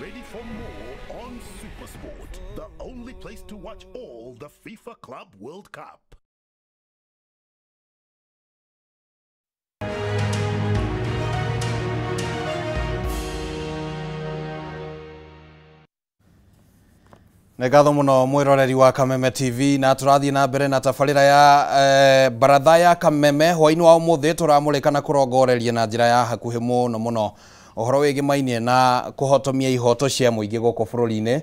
ready for more on SuperSport, the only place to watch all the FIFA Club World Cup. Nĩ ngatho mũno mwĩroreri wa Kameme TV na tũrathiĩ na mbere na tabarĩra ya baratha ya Kameme hwainĩ wa ũmũthĩ tũramũrĩka na kũrongoreria na njĩra ya hakuhĩ mũno mũno ũhoro wĩgĩmainie na kũhotomia ihoto cia mũingĩ gũkũ bũrũri-inĩ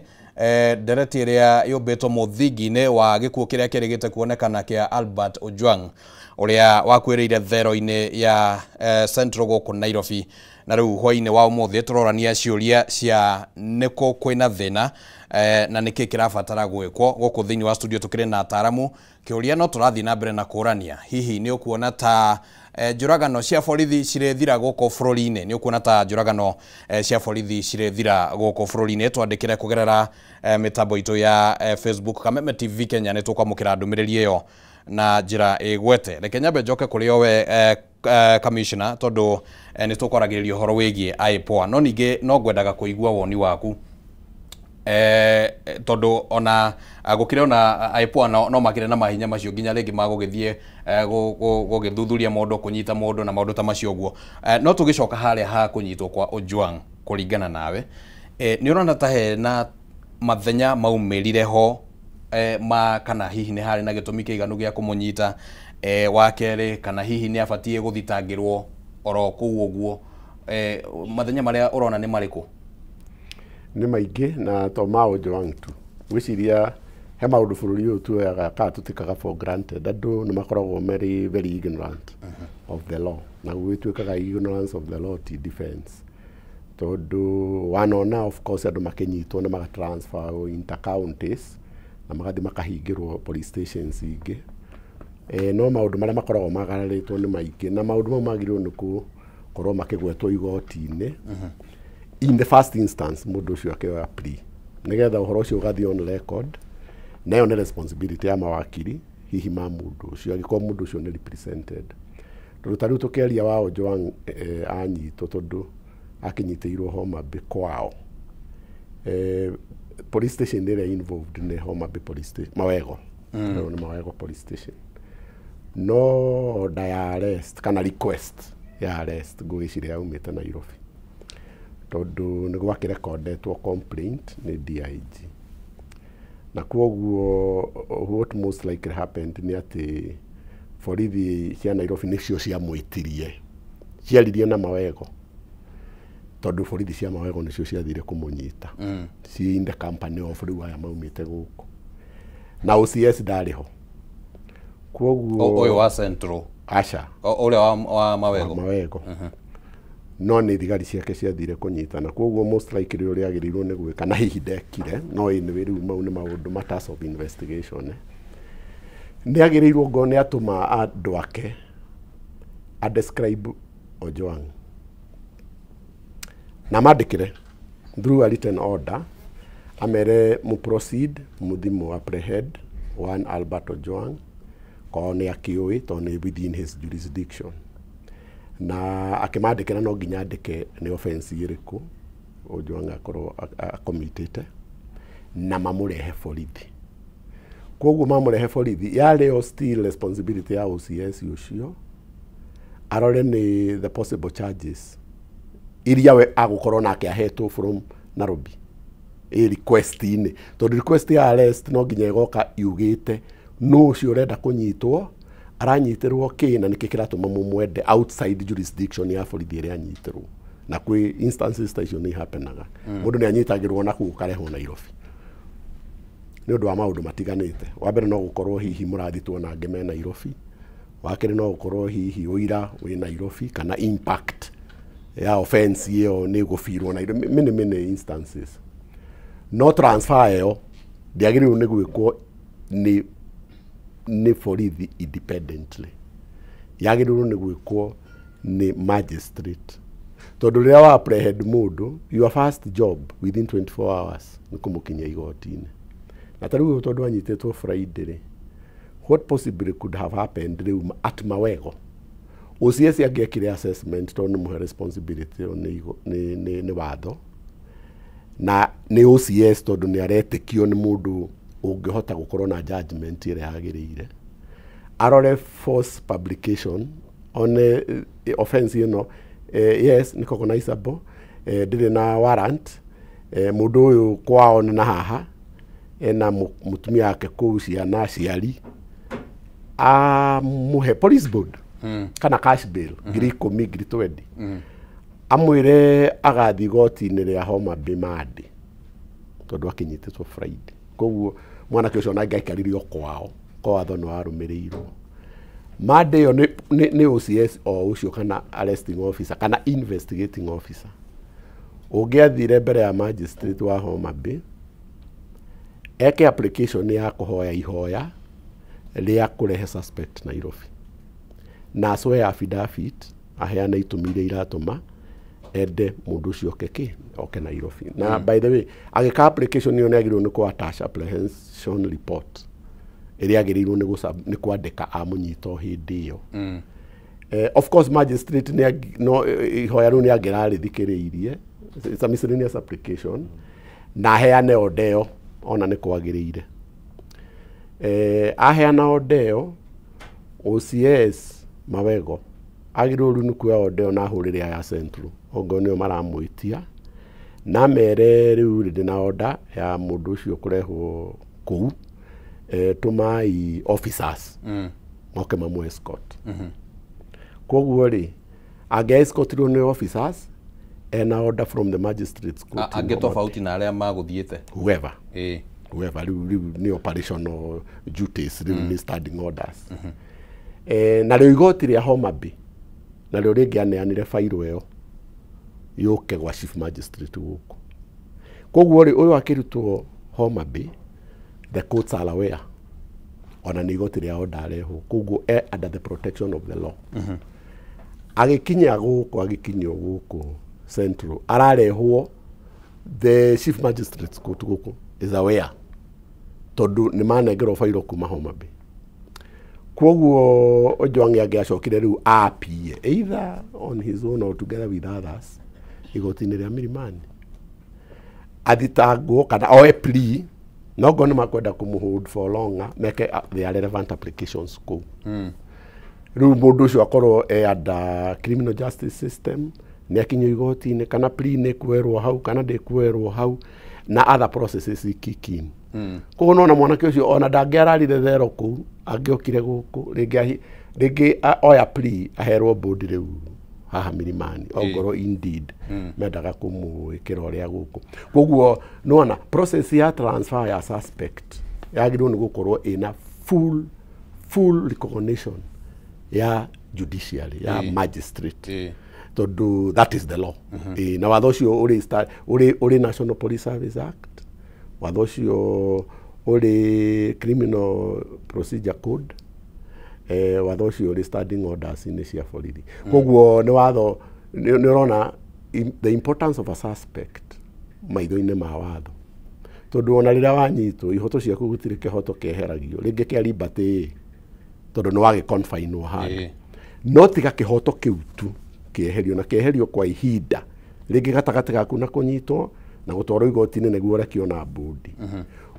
ndereti ĩrĩa yũmbĩtwo mũthingi-inĩ wa gĩkuũ kĩrĩa kĩrĩgĩte kuonekana kĩa Albert Ojwang ũrĩa wakuĩrĩire thero-inĩ ya Central gũkũ Nairobi. Na rĩu hwainĩ wa ũmũthĩ tũrorania ciũria cia nĩkũ kwĩna thĩna na nĩkĩ kĩrabatara gwĩkwo. Gũkũ thĩinĩ wa studio tũkĩrĩ na ataaramu kĩũria no tũrathiĩ na mbere na kũrania hihi nĩ ũkuona ta njũragano cia borithi cirĩthira gũkũ bũrũri-inĩ, nĩ ũkuona ta njũragano cia borithi cirĩthira gũkũ bũrũri-inĩ. Twandĩkĩre kũgerera mĩtambo itũ ya Facebook Kameme TV Kenya nĩ tũkwamũkĩra ndũmĩrĩri ĩyo na njĩra ĩgwete. Reke nyambe njoke kũrĩ owe commissioner tondũ nĩ tũkwaragĩrĩria ũhoro wĩgiĩ IPOA, no ningĩ no ngwendaga kũigua woni waku tondũ ona gũkĩrĩ ona IPOA no makĩrĩ na mahinya macio nginya rĩngĩ magũgĩthiĩ gũgĩthuthuria mũndũ, kũnyita mũndũ na maũndũ ta macio ũguo. No tũgĩcoka harĩa ha kũnyitwo kwa Ojwang kũringana nawe, nĩ ũrona ta hena mathenya maumĩrire ho ma kana hihi nĩ harĩ na gĩtũmi kĩiganu gĩa kũmũnyita, wa kerĩ kana hihi nĩ abatiĩ gũthitangĩrwo oro kũu ũguo, mathenya marĩa ũrona nĩ marĩkũ? Nĩ maingĩ na to ma Ojwang tu. Ngwĩciria he maũndũ bũrũri ũyũ tuoyaga kana tũtĩkaga for granted. Andũ nĩ makoragwo marĩ very ignorant of the law, na gũgĩtuĩkaga ignorance of the law ti defense, tondũ wanona of course andũ makĩnyitwo na magatransfer inter counties na magathiĩ makahingĩrwo police stations ingĩ. No maũndũ marĩa makoragwo magararĩtwo nĩ maingĩ, na maũndũ mau magĩrĩirwo nĩ gũkorwo makĩgwetwo igoti-inĩ in the first instance mũndũ ũcio akĩoya plea, nĩgetha ũhoro ũcio ũgathiĩ on record. Na ĩyo nĩ responsibility ya mawakiri hihi ma mũndũ ũcio angĩkorwo mũndũ ũcio nĩ represented. Tondũ ta rĩu tũkĩaria wa Ojwang anyitwo tondũ akĩnyitĩirwo Homa Bay kwao, police station ĩrĩa involved nĩ Homa Bay police station, Mawego. Nĩ Mawego police station. No order ya arrest kana request ya arrest ngwĩciria yaumĩte Nairobi, tondũ nĩ gwakĩrekondetwo complaint nĩ DIG. Na kwoguo what most likely happened nĩ atĩ borithi cia Nairobi nĩcio ciamwĩtirie, ciaririe na Mawego, tondũ borithi cia Mawego nĩcio ciathire kũmũnyita ci in the company of rĩu aya maumĩte gũkũ, na OCS ndarĩ ho. Kwoguo ũyũ wa Central aca ũrĩa wa Mawego, Mawego. No nĩ thigari ciake ciathire kũnyitana, kwoguo most likely ũrĩa agĩrĩirwo nĩ gwĩka na hihi ndekire, no anyway rĩu mau nĩ maũndũ matters of investigation. Nĩ agĩrĩirwo ngo nĩ atũma andũ ake a describe Ojwang na mandĩkĩre through a written order amere mu proceed muthi mu apprehend one Albert Ojwang korwo nĩ akĩũĩ tondũ nĩ within his jurisdiction, na akĩmandĩkĩra no nginya andĩke nĩ offense ĩrĩkũ Ojwang akorwo akomitĩte na mamũrehe borithi. Kwoguo mamũrehe borithi yarĩ o still responsibility ya OCS ũcio arore nĩ the possible charges iria we agũkorwo nake ahetwo from Nairobi ĩ request-inĩ, tondũ request ya arrest no nginya ĩgoka yugĩte nũ ũcio ũrenda kũnyitwo, aranyitĩrwo kĩ na nĩkĩ kĩratũma mũmwende outside jurisdiction ya borithi ĩrĩa anyitĩrwo. Na kwĩ instances ta icio nĩ happenaga, mũndũ nĩ anyitagĩrwo na kũu karehwo Nairobi nĩ ũndũ wa maũndũ matiganĩte. Wa mbere no gũkorwo hihi mũrathitwo na angĩ me Nairobi, wa kerĩ no gũkorwo hihi ũira wĩ Nairobi kana impact ya offense ĩyo nĩ gũbirwo Nairobi, many many instances. No transfer ĩyo ndĩagĩrĩirwo nĩ gwĩkwo nĩ borithi independently, yagĩrĩirwo nĩ gwĩkwo nĩ magistrate, tondũ rĩrĩa wa apprehend mũndũ your first job within 24 hours nĩ kũmũkinyia igoti-inĩ. Na ta rĩu tondũ anyitĩtwo Friday rĩ, what possibly could have happened rĩu at Mawego, OCS angĩekire assessment tondũ nĩ mũhe responsibility ĩyo nĩ watho, Na nĩ OCS tondũ nĩ aretĩkio nĩ mũndũ ũngĩhota gũkorwo na judgment ĩrĩa yagĩrĩire. Arore false publication one offense ĩno, yes, nĩ cognizable, ndĩrĩ na warrant, mũndũ ũyũ kwao nĩ na haha ena mũtumia wake kũu, ciana, aciari, amũhe police board kana cash bail 10,000, 20,000, amwĩre agathiĩ igoti-inĩ rĩa Homa Bay Monday tondũ akinyitĩtwo Friday. Koguo mwanake ũcio ona angĩaikarire o kwao, kwa watho nĩ warũmĩrĩirwo. Monday ĩyo nĩ OCS o ũcio kana arresting officer kana investigating officer ũngĩathire mbere ya magistrate wa Homa Bay eke application ya kũhoya ihoya rĩa kũrehe suspect Nairobi na swear affidavit aheane itũmi iria iratũma ende mũndũ ũcio oke kĩ oke Nairobi. Na by the way, agĩka application ĩyo nĩ agĩrĩirwo nĩ kũ attach apprehension report ĩrĩa agĩrĩirwo nĩ kwandĩka amũnyita o hĩndĩ ĩyo. Of course magistrate nĩ no ihoya rĩu nĩ angĩrarĩthikĩrĩirie, it's a miscellaneous application, na aheane order ĩyo ona nĩ kwagĩrĩire. Aheana order ĩyo, OCS Mawego agĩrĩirwo rĩu nĩ kuoya order ĩyo na ahũrĩre aya Central ongorwo nĩo maramwĩtia na mere rĩu rĩ ndĩna order ya mũndũ ũcio kũrehwo kũu, tũmai officers moke mamũ escort. Koguo rĩ, angĩ escortirwo nĩ officers ena order from the magistrates court in Angĩ Homa Bay. Tofauti na arĩa magũthiĩte. Whoever, ĩĩ whoever, rĩu nĩ operational duties, rĩu nĩ standing orders. Narĩo igoti rĩa Homa Bay narĩo rĩngĩaneanire bairũ ĩyo yũke gwa chief magistrate gũkũ. Koguo rĩ, ũyũ akĩrutwo Homa Bay, the courts are aware ona nĩ igoti rĩa order arehwo, koguo e under the protection of the law. Agĩkinya gũkũ, agĩkinyio gũkũ Central, ararehwo, the chief magistrates court gũkũ is aware tondũ nĩ manengerwo bairũ kuma Homa Bay. Koguo Ojwang angĩacokire rĩu appear either on his own or together with others igoti-inĩ rĩa Milimani athitangwo kana oe plea, no ngorwo nĩ makwenda kũmũ for longer meke their relevant applications kũu. Rĩu mũndũ ũcio akorwo e under criminal justice system, nĩ akinyio igoti-inĩ, kana plea nĩ kuoerwo hau kana ndĩkuoerwo hau, na other processes kick in. Koguo nona mwanake ũcio ona ndangĩararire thero kũu, angĩokire gũkũ rĩngĩ rĩngĩ oya plea aherwo bond rĩu haha Milimani, ongorwo indeed mendaga kũmwĩkĩra ũrĩa gũkũ. Koguo nĩwona process ya transfer ya suspect yagĩrĩirwo nĩ gũkorwo ĩna full recognition ya judiciary, ya magistrate, tondũ that is the law. Na watho ũcio ũrĩ National Police Service Act, watho ũcio ũrĩ Criminal Procedure Code, watho ũcio ũrĩ standing orders inĩ cia borithi. Koguo nĩ watho nĩ ũrona the importance of a suspect maitho-inĩ ma watho, tondũ ona rĩrĩa wanyitwo ihoto ciaku gũtirĩ kĩhoto kĩeheragio rĩngĩ kĩa liberty tondũ nĩ wagĩ confinewo handũ, no tiga kĩhoto kĩu tu kĩeherio, na kĩeherio kwa ihinda rĩngĩ gatagatĩ gaku na kũnyitwo na gũtwarwo igoti-inĩ nĩguo ũrekio na mbũndi.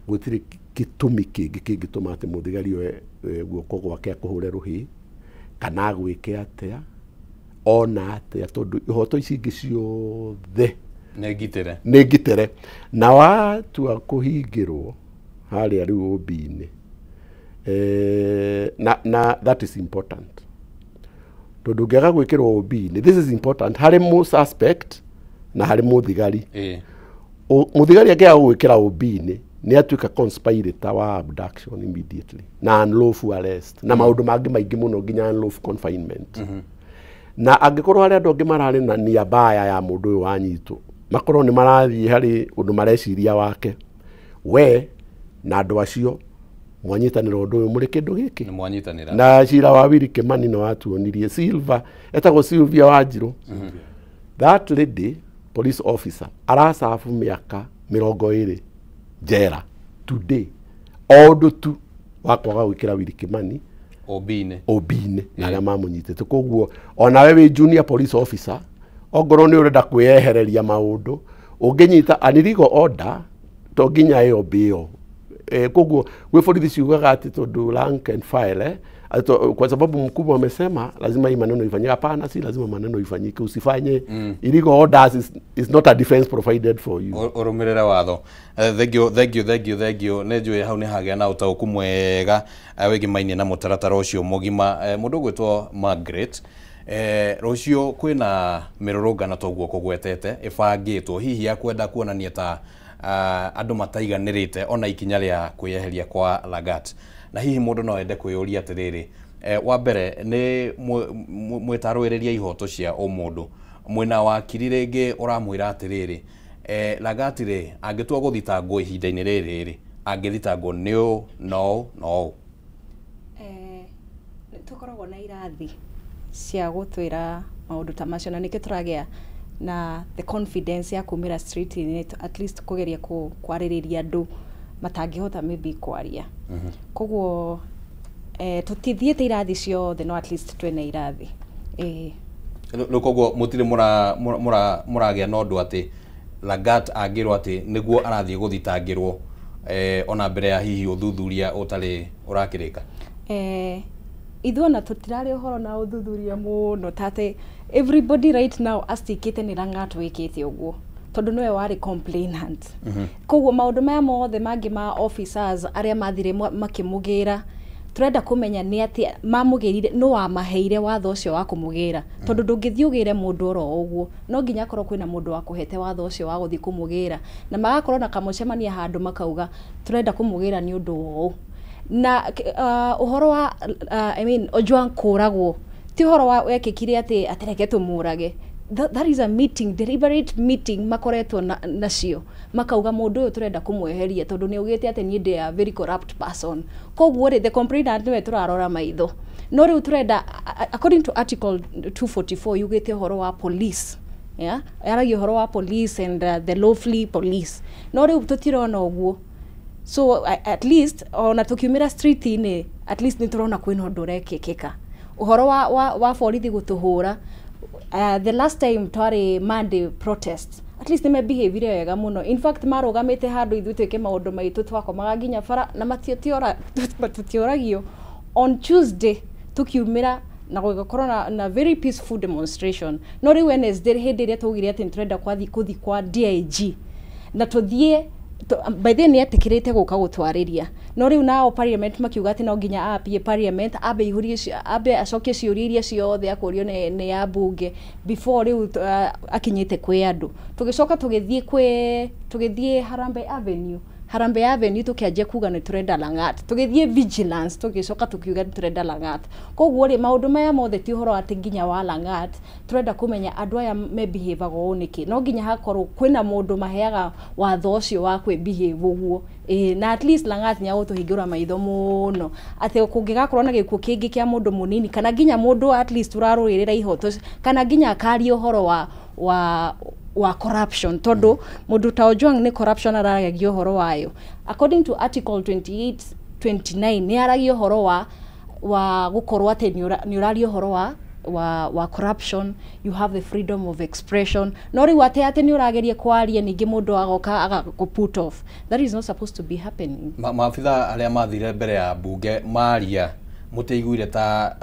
Gũtirĩ gĩtũmi kĩngĩ kĩngĩtũma atĩ mũthigari oe guoko gwake akũhũre rũhĩ kana agwĩke atĩa ona atĩa, tondũ ihoto ici ingĩ ciothe nĩ ngitĩre, nĩ ngitĩre. Na watua kũhingĩrwo harĩa rĩu ũmbi-inĩ, na that is important, tondũ ũngĩaga gwĩkĩrwo ũmbi-inĩ, this is important harĩ mũ suspect na harĩ mũthigari. Mũthigari angĩaga gwĩkĩra ũmbi-inĩ nĩ atuĩka conspirator wa abduction immediately na unlawful arrest na maũndũ mangĩ maingĩ mũno nginya unlawful confinement. Na angĩkorwo harĩ andũ angĩ mararĩ na nia mbaya ya mũndũ ũyũ wanyitwo, makorwo nĩ marathiĩ harĩ ũndũ mareciria wake, we na andũ acio mwanyitanĩra ũndũ ũyũ mũrĩ kĩndũ gĩkĩ nĩ mwanyitanĩra. Na cira wa Willy Kimani nĩ watuonirie Silva, etagwo Sylvia Wanjiru, that lady police officer aracabu mĩaka 20 njera today o ũndũ tu wa kwaga gwĩkĩra Willy Kimani OB-inĩ, OB-inĩ na arĩa mamũnyitĩte. Koguo onawe wĩ junior police officer, ongorwo nĩ ũrenda kwĩyehereria maũndũ, Ũngĩnyita an illegal order to nginya ĩyo mbĩo. Koguo gwĩ borithi ciugaga atĩ tondũ rank and file, kwa sababu mkubwa amesema lazima hii maneno ifanyike. Hapana, si lazima maneno ifanyike. Usifanye illegal orders is not a defense provided for you. Ũrũmĩrĩre watho. Thank you, thank you, thank you, thank you. Nĩ njũĩ hau nĩ hagĩa na ũtaũku mwega wĩgimainie na mũtaratara ũcio mũgima. Mũndũ ũgwĩtwo Margaret, rũciũ kwĩna mĩrũrũngano toguo kũgwetete ĩbangĩtwo hihi ya kwenda kuonania ta andũ mataiganĩrĩte ona ikinya rĩa kwĩyeheria kwa Lagat, na hihi mũndũ no ende kwĩyũria atĩrĩrĩ, wa mbere nĩ mwĩtarũĩrĩria ihoto cia ũmũndũ, mwĩna wakiri rĩngĩ ũramwĩra atĩrĩrĩ, Lagat rĩ, angĩtua gũthitangwo ihinda-inĩ rĩrĩ rĩ, angĩthitangwo nĩ ũũ na ũũ na ũũ? Tũkoragwo na irathi cia gũtwĩra maũndũ ta macio, na nĩkĩo tũragĩa na the confidence ya kumĩra street-inĩ, at least kũgeria kwarĩrĩria andũ matangĩhota maybe kwaria. Koguo tũtithiĩte irathi ciothe, no at least twĩna irathi. Rĩu koguo mũtirĩ mũragĩa na ũndũ atĩ Lagat angĩrwo atĩ nĩguo arathiĩ gũthitangĩrwo, ona mbere ya hihi ũthuthuria ũtarĩ ũrakĩrĩka? Ithuĩ ona tũtirarĩ ũhoro na ũthuthuria mũno, ta atĩ everybody right now astikĩte nĩ Langat wĩkĩte ũguo, tondũ nĩwe warĩ complainant. Koguo maũndũ maya mothe mangĩ ma officers arĩa mathire makĩmũgĩra, turenda kũmenya nĩ atĩ mamũgĩrire, nũ wamaheire watho ũcio wa kũmũgĩra, tondũ ndũngĩthiĩ ũgĩre mũndũ oro ũguo, no nginya akorwo kwĩna mũndũ wa kũhete watho ũcio wa gũthiĩ kũmũgĩra, na magakorwo na kamũcemania handũ makauga turenda kũmũgĩra nĩ ũndũ ũũ. Na ũhoro wa I mean, Ojwang kũragwo ti ũhoro wa wekĩkire atĩ reke tũmũrage. That is a meeting, deliberate meeting makoretwo nacio, makauga mũndũ ũyũ tũrenda kũmweheria tondũ nĩ augĩte atĩ niĩ ndĩ a very corrupt person. Koguo rĩ, the complainant nĩwe tũrarora maitho, no rĩu tũrenda, according to article 244, yugĩte ũhoro wa police, yeah? Yaragia ũhoro wa police and the lawfully police, no rĩu tũtirona ũguo. So at least ona tukiumĩra street-inĩ, at least nĩ tũrona kwĩna ũndũ ũrekĩkĩka. Ũhoro wa borithi gũtũhũra, the last time twarĩ Monday protest, at least nĩ mebehavire wega mũno. In fact, marũgamĩte handũ ithuĩ twĩke maũndũ maitũ, twakomaga nginya bara na tũtioragio. On Tuesday tukiumĩra na gũgakorwo na very peaceful demonstration. No rĩu Wednesday, hĩndĩ ĩrĩa twaugire atĩ nĩ tũrenda kũthi kwa DIG na tũthiĩ, by then nĩ etĩkĩrĩte gũka gũtwarĩria, no rĩu nao parliament makiuga atĩ no nginya appear parliament, ambe ihũrie, ambe acokie ciũria iria ciothe akũrio nĩ ambunge before rĩu akinyĩte kwĩ andũ. Tũgĩcoka tũgĩthiĩ kwĩ tũgĩthiĩ Harambee Avenue. Harambee Avenue tũkĩanjia kuga nĩ tũrenda Langat, tũgĩthiĩ vigilance, tũgĩcoka tũkiuga nĩ tũrenda Langat. Koguo rĩ, maũndũ maya mothe ti ũhoro atĩ nginya wa Langat, tũrenda kũmenya andũ aya mebehavaga ũũ nĩkĩ. No nginya hakorwo kwĩna mũndũ maheaga watho ũcio wa kwĩ-behave ũguo. Na at least Langat nĩ agũtũhingũra maitho mũno atĩ kũngĩgakorwo na gĩkuũ kĩngĩ kĩa mũndũ mũnini, kana nginya mũndũ at least ũrarũĩrĩra ihoto, kana nginya akaria ũhoro wa corruption, tondũ mũndũ ta Ojwang nĩ corruption araragia ũhoro wayo. According to article 28 29, nĩ aragia ũhoro wa gũkorwo atĩ nĩ ũraria ũhoro wa corruption, you have the freedom of expression. No rĩu atĩ nĩ ũrageria kwaria, ningĩ mũndũ agoka agakũ put off, that is not supposed to be happening. Maabitha arĩa mathire mbere ya mbunge maria, mũtiaiguire ta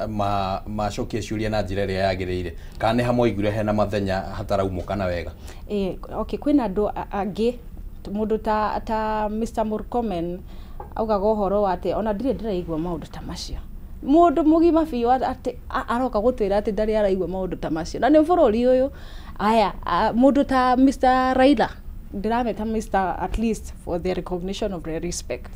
macokia ciũria na njĩra ĩrĩa yagĩrĩire, kana nĩ hamwaiguire hena mathenya hataraumũkana wega? Okay, kwĩna andũ angĩ, mũndũ ta Mr. Murkomen augaga ũhoro wa atĩ ona ndirĩ ndĩraigua maũndũ ta macio. Mũndũ mũgima biũ atĩ aroka gũtwĩra atĩ ndarĩ araigua maũndũ ta macio, na nĩ bũrũri ũyũ. Aya, mũndũ ta Mr. Raila, ndĩrameta Mr. at least for the recognition of the respect,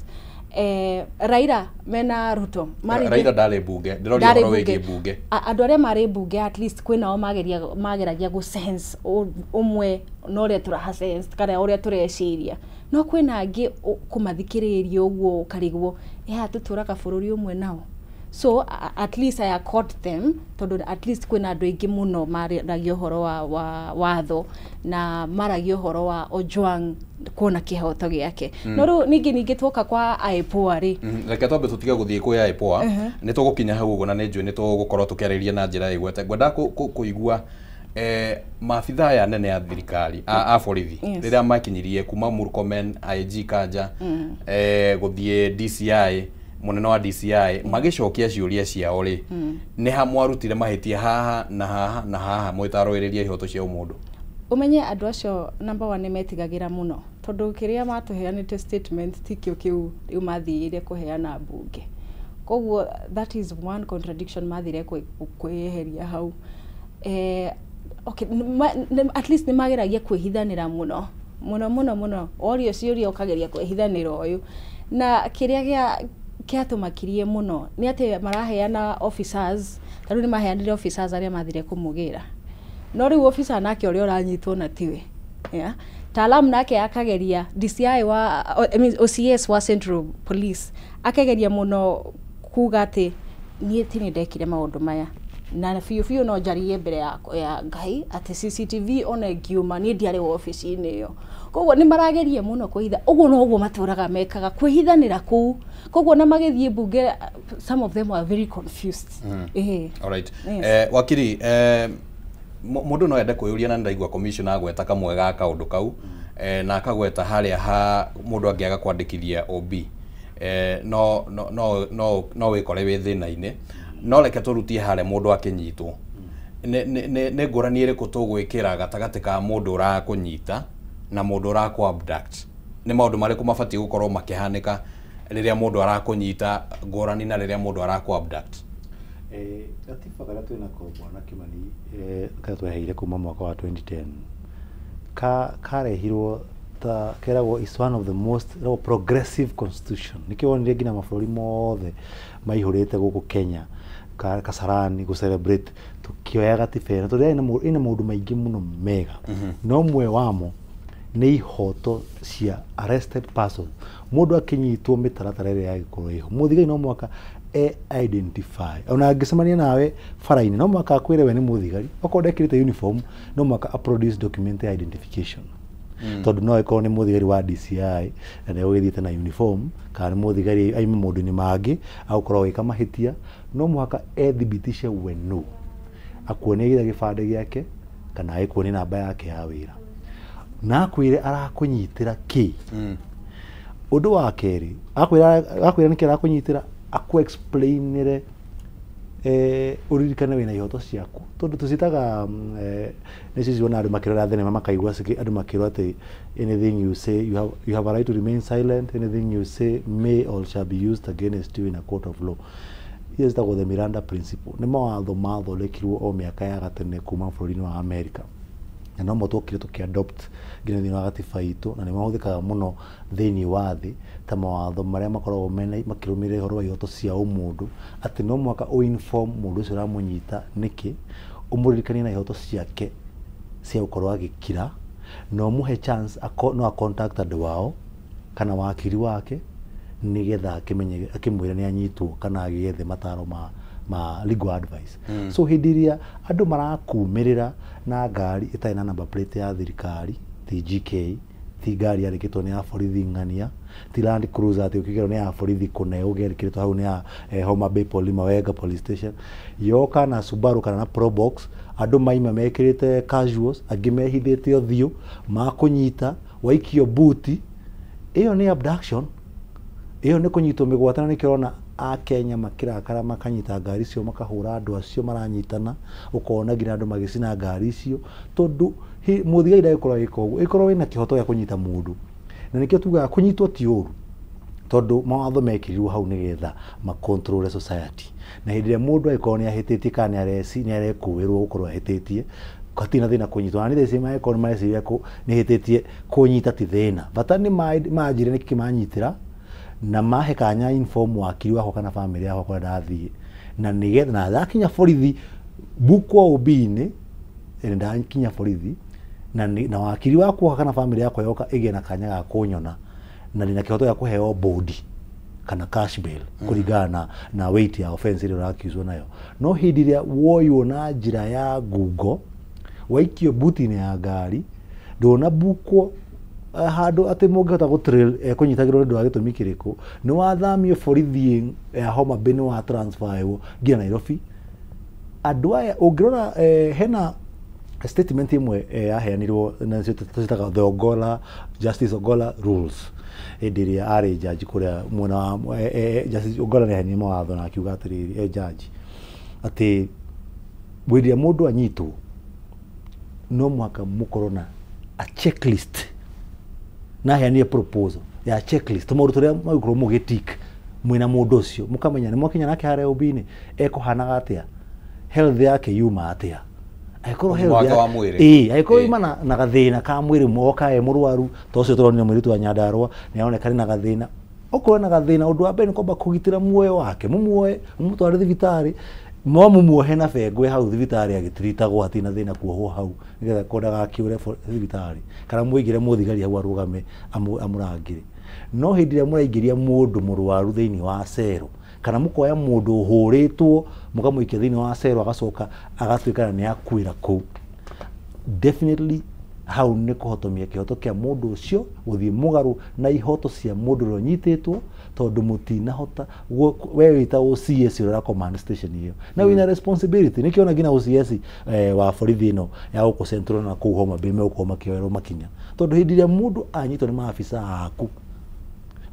Raila mena Ruto. Raila ndarĩ mbunge, ndĩroria ũhoro wĩgiĩ mbunge. Andũ arĩa marĩ mbunge, at least kwĩnao mageragia gũ sense ũmwe na ũrĩa tũraha sense kana ũrĩa tũreciria, no kwĩna angĩ kũmathikĩrĩria ũguo ũkarigwo ĩ tũtũraga bũrũri ũmwe nao. So at least I accord them, tondũ at least kwĩna andũ aingĩ mũno maragia ũhoro wa watho na maragia ũhoro wa Ojwang kuona kĩhoto gĩake. No rĩu ningĩ twoka kwa IPOA rĩ, Reke twambe tũtige gũthiĩ kwĩ IPOA, nĩ tũgũkinya hau ũguo, na nĩ njũĩ nĩ tũgũkorwo tũkĩarĩria na njĩra ĩgwete. Ngwenda kũigua Maabitha aya nene a thirikari a borithi rĩrĩa makinyirie kuma Murkomen, IG Kanja, gũthiĩ DCI, mũnene wa DCI, magĩcokia ciũria ciao rĩ, nĩ ha mwarutire mahĩtia haha na haha na haha mwĩtarũĩrĩria ihoto cia ũmũndũ? Ũmenye andũ acio number one nĩ metigagĩra mũno, tondũ kĩrĩa matũheanĩte statement tikĩo kĩu rĩu mathiĩre kũheana mbunge. Koguo that is one contradiction mathire kwĩyeheria hau. Okay, at least nĩ mageragia kwĩhithanĩra mũno mũno mũno mũno, orio ciũria ũkageria kwĩhithanĩra ũyũ. Na kĩrĩa gĩa kĩatũmakirie mũno nĩ atĩ maraheana officers, ta rĩu nĩ maheanire officers arĩa mathire kũmũgĩra, no rĩu officer nake ũrĩa ũranyitwo na tiwe, yeah? Talam nake akageria DCI wa, I mean, OCS wa Central Police akageria mũno kuga atĩ niĩ ti nĩ ndekire maũndũ maya na biũ biũ, no njarie mbere ya Ngai atĩ CCTV ona ĩngiuma niĩ ndiarĩ wabici-inĩ ĩyo. Koguo nĩ marageria mũno kwĩhitha ũguo, noguo matũraga mekaga kwĩhithanĩra kũu. Koguo na magĩthiĩ mbunge, some of them were very confused. Ĩĩ. Alright. Yes. Wakiri, mũndũ no ende kwĩyũria, na nĩndaigua commissioner agweta kamwe ga kaũndũ kau, na akagweta harĩa ha mũndũ angĩaga kwandĩkithia OB, no no no no no wĩkore wĩ thĩna-inĩ. No reke tũrutie harĩa mũndũ akĩnyitwo, nĩ ngũrani ĩrĩkũ tũgwĩkĩra gatagatĩ ka mũndũ ũrakũnyita na mũndũ ũrakũ abduct? Nĩ maũndũ marĩkũ mabatiĩ gũkorwo makĩhanĩka rĩrĩa mũndũ arakũnyita ngũrani na rĩrĩa mũndũ arakũ abduct? Gatiba karĩa twĩnako, bwana Kimani, karĩa tweheire kuma mwaka wa 2010, karehirwo ta keragwo is one of the most ĩragwo progressive constitution. Nĩkĩo wonire nginya mabũrũri mothe maihũrĩte gũkũ Kenya Kasarani gũ celebrate tukĩoya gatiba ĩno, tondũ yarĩ na ĩna maũndũ maingĩ mũno mega. No mwe wamo nĩ ihoto cia arrested person. Mũndũ akĩnyitwo, mĩtaratara ĩrĩa yagĩkorwo ĩho, mũthigari no mũhaka e identify. Ona angĩcemania nawe bara-inĩ, no mũhaka akwĩre we nĩ mũthigari. Okorwo ndekĩrĩte uniform, no mũhaka a produce document ya identification, tondũ no ĩkorwo nĩ mũthigari wa DCI na nĩ ũgĩthiĩte na uniform, kana nĩ mũthigari aima maũndũ-inĩ mangĩ agũkorwo agĩka mahĩtia. No mũhaka ethibitishe we no akuonie either gĩbandĩ gĩake kana agĩkuonie namba yake ya wĩra na akwĩre arakũnyitĩra kĩ. Ũndũ wa kerĩ, akwĩra nĩkĩ arakũnyitĩra, akũ explainĩre, ũririkane wĩna ihoto ciaku, tondũ tũcitaga nĩcio ciona andũ makĩrora thenema makaigua andũ makĩrwo atĩ anything you say, you have a right to remain silent, anything you say may or shall be used against you in a court of law. Icio citagwo the Miranda principle. Nĩ mawatho mathondekirwo o mĩaka ya gatene kuma bũrũri-inĩ wa America, na no mo twokire tũkĩ-adopt nginya thĩinĩ wa gatiba itũ, na nĩ mahũthĩkaga mũno thĩinĩ wa thĩ ta mawatho marĩa makoragwo mena makĩrũmĩrĩra ũhoro wa ihoto cia ũmũndũ, atĩ no mũhaka ũ-inform mũndũ ũcio ũramũnyita nĩkĩ, ũmũririkanie na ihoto ciake cia gũkorwo agĩkira, na ũmũhe chance no a contact andũ ao kana wakiri wake nĩgetha akĩmenye akĩmwĩre nĩ anyitwo kana agĩethe mataro ma legal advice. So hĩndĩ ĩrĩa andũ marakumĩrĩra na ngari ĩtarĩ na number plate ya thirikari, ti GK, ti ngari yandĩkĩtwo nĩ ya borithi ng'ania, ti Land Cruiser atĩ ũkĩgerwo nĩ ya borithi kũna ũgĩandĩkĩtwo hau nĩ ya Homa Bay Police, Mawega Police Station, yoka na Subaru kana na Probox, andũ maima mekĩrĩte casuals, angĩ mehithĩte ũthiũ, makũnyita waikio buti, ĩyo nĩ abduction. Ĩyo nĩ kũnyitwo mĩgwate, na nĩkĩo ũrona akenya makĩrakara, makanyita ngari icio, makahũra andũ acio maranyitana, ũkona nginya andũ magĩcina ngari icio, tondũ mũthigari ndagĩkorwo agĩka ũguo ĩkorwo wĩna kĩhoto gĩa kũnyita mũndũ. Na nĩkĩo tugaga kũnyitwo ti ũru, tondũ mawatho mekĩrirwo hau nĩgetha ma control society, na hĩndĩ ĩrĩa mũndũ angĩkorwo nĩ ahĩtĩtie kana nĩ arekũĩrwo gũkorwo ahĩtĩtie, hatirĩ na thĩna kũnyitwo. Na nĩ thaa ici mangĩkorwo nĩ mareciria nĩ hĩtĩtie, kũnyita ti thĩna. Bata nĩ manjĩre nĩkĩ manyitĩra na mahe kanya inform wakiri wakwa kana family yakwa kũrĩa ndathiĩ, na nĩgetha na ndakinya borithi bukwo OB-inĩ, ndakinya borithi na wakiri wakwa kana family yakwa yoka ĩgĩe na kanya ga kũnyona, na ndĩna kĩhoto gĩa kũheo bond kana cash bail kũringana na weight ya offense ĩrĩa ũraccuswo nayo. No hĩndĩ ĩrĩa woywo na njĩra ya ngungo, waikio buti-inĩ ya ngari, ndũnabukwo handũ atĩ mũngĩhota gũ trail ekũnyitagĩrwo nĩ ũndũ wa gĩtũmi kĩrĩkũ, nĩ wathamio borithi ya Homa Bay, nĩ wa transferwo nginya Nairobi. Andũ aya ũngĩrora, hena Statement ĩmwe yaheanirwo na nĩcio tũcitaga the Ogolla, Justice Ogolla rules, hĩndĩ ĩrĩa arĩ jaji kũrĩa mwena wa Justice Ogolla nĩ aheanire mawatho na akiuga atĩrĩrĩ, jaji atĩ hĩndĩ ĩrĩa mũndũ anyitwo no mũhaka mũkorwo na a checklist, na aheanire proposal ya checklist, tũmaũndũ tũrĩa magĩkorwo mũgĩtik mwĩna mũndũ ũcio, mũkamenya nĩ mwakinya nake harĩa OB-inĩ ekũhanaga atĩa, health yake yuma atĩa, angĩkorwo Ũgima health wake wa mwĩrĩ. Ĩĩ, angĩkorwo yuma na gathĩna ka mwĩrĩ moka e mũrwaru ta ũcio tũronire mũirĩtu wa Nyandarũa nĩ aroneka arĩ na gathĩna, okorwo ena gathĩna, ũndũ wa mbere nĩ kwamba kũgitĩra muoyo wake, mũmuoe mũmũtware thibitarĩ, no mũmuohe na bengwe hau thibitarĩ agĩtiritagwo, hatirĩ na thĩna kuohwo hau nĩgetha ko ndagakĩũre thibitarĩ, kana mũigĩre mũthigari hau arũgame amũrangĩre. No hĩndĩ ĩrĩa mũraingĩria mũndũ mũrwaru thĩinĩ wa cero, kana mũkoya mũndũ ũhũrĩtwo mũkamũikia thĩinĩ wa cero agacoka agatuĩka nĩ akuĩra kũu, definitely hau nĩ kũhotomia kĩhoto kĩa mũndũ ũcio, gũthiĩ mũgarũ na ihoto cia mũndũ ũrĩa ũnyitĩtwo, tondũ mũtinahota we wĩta OCS ũrĩa command station ĩyo na wĩna responsibility. Nĩkĩo nginya OCS wa borithi ĩno ya gũkũ Central na kũu Homa Bay megũkorwo makĩoerwo makinya, tondũ hĩndĩ ĩrĩa mũndũ anyitwo nĩ maabisa aku,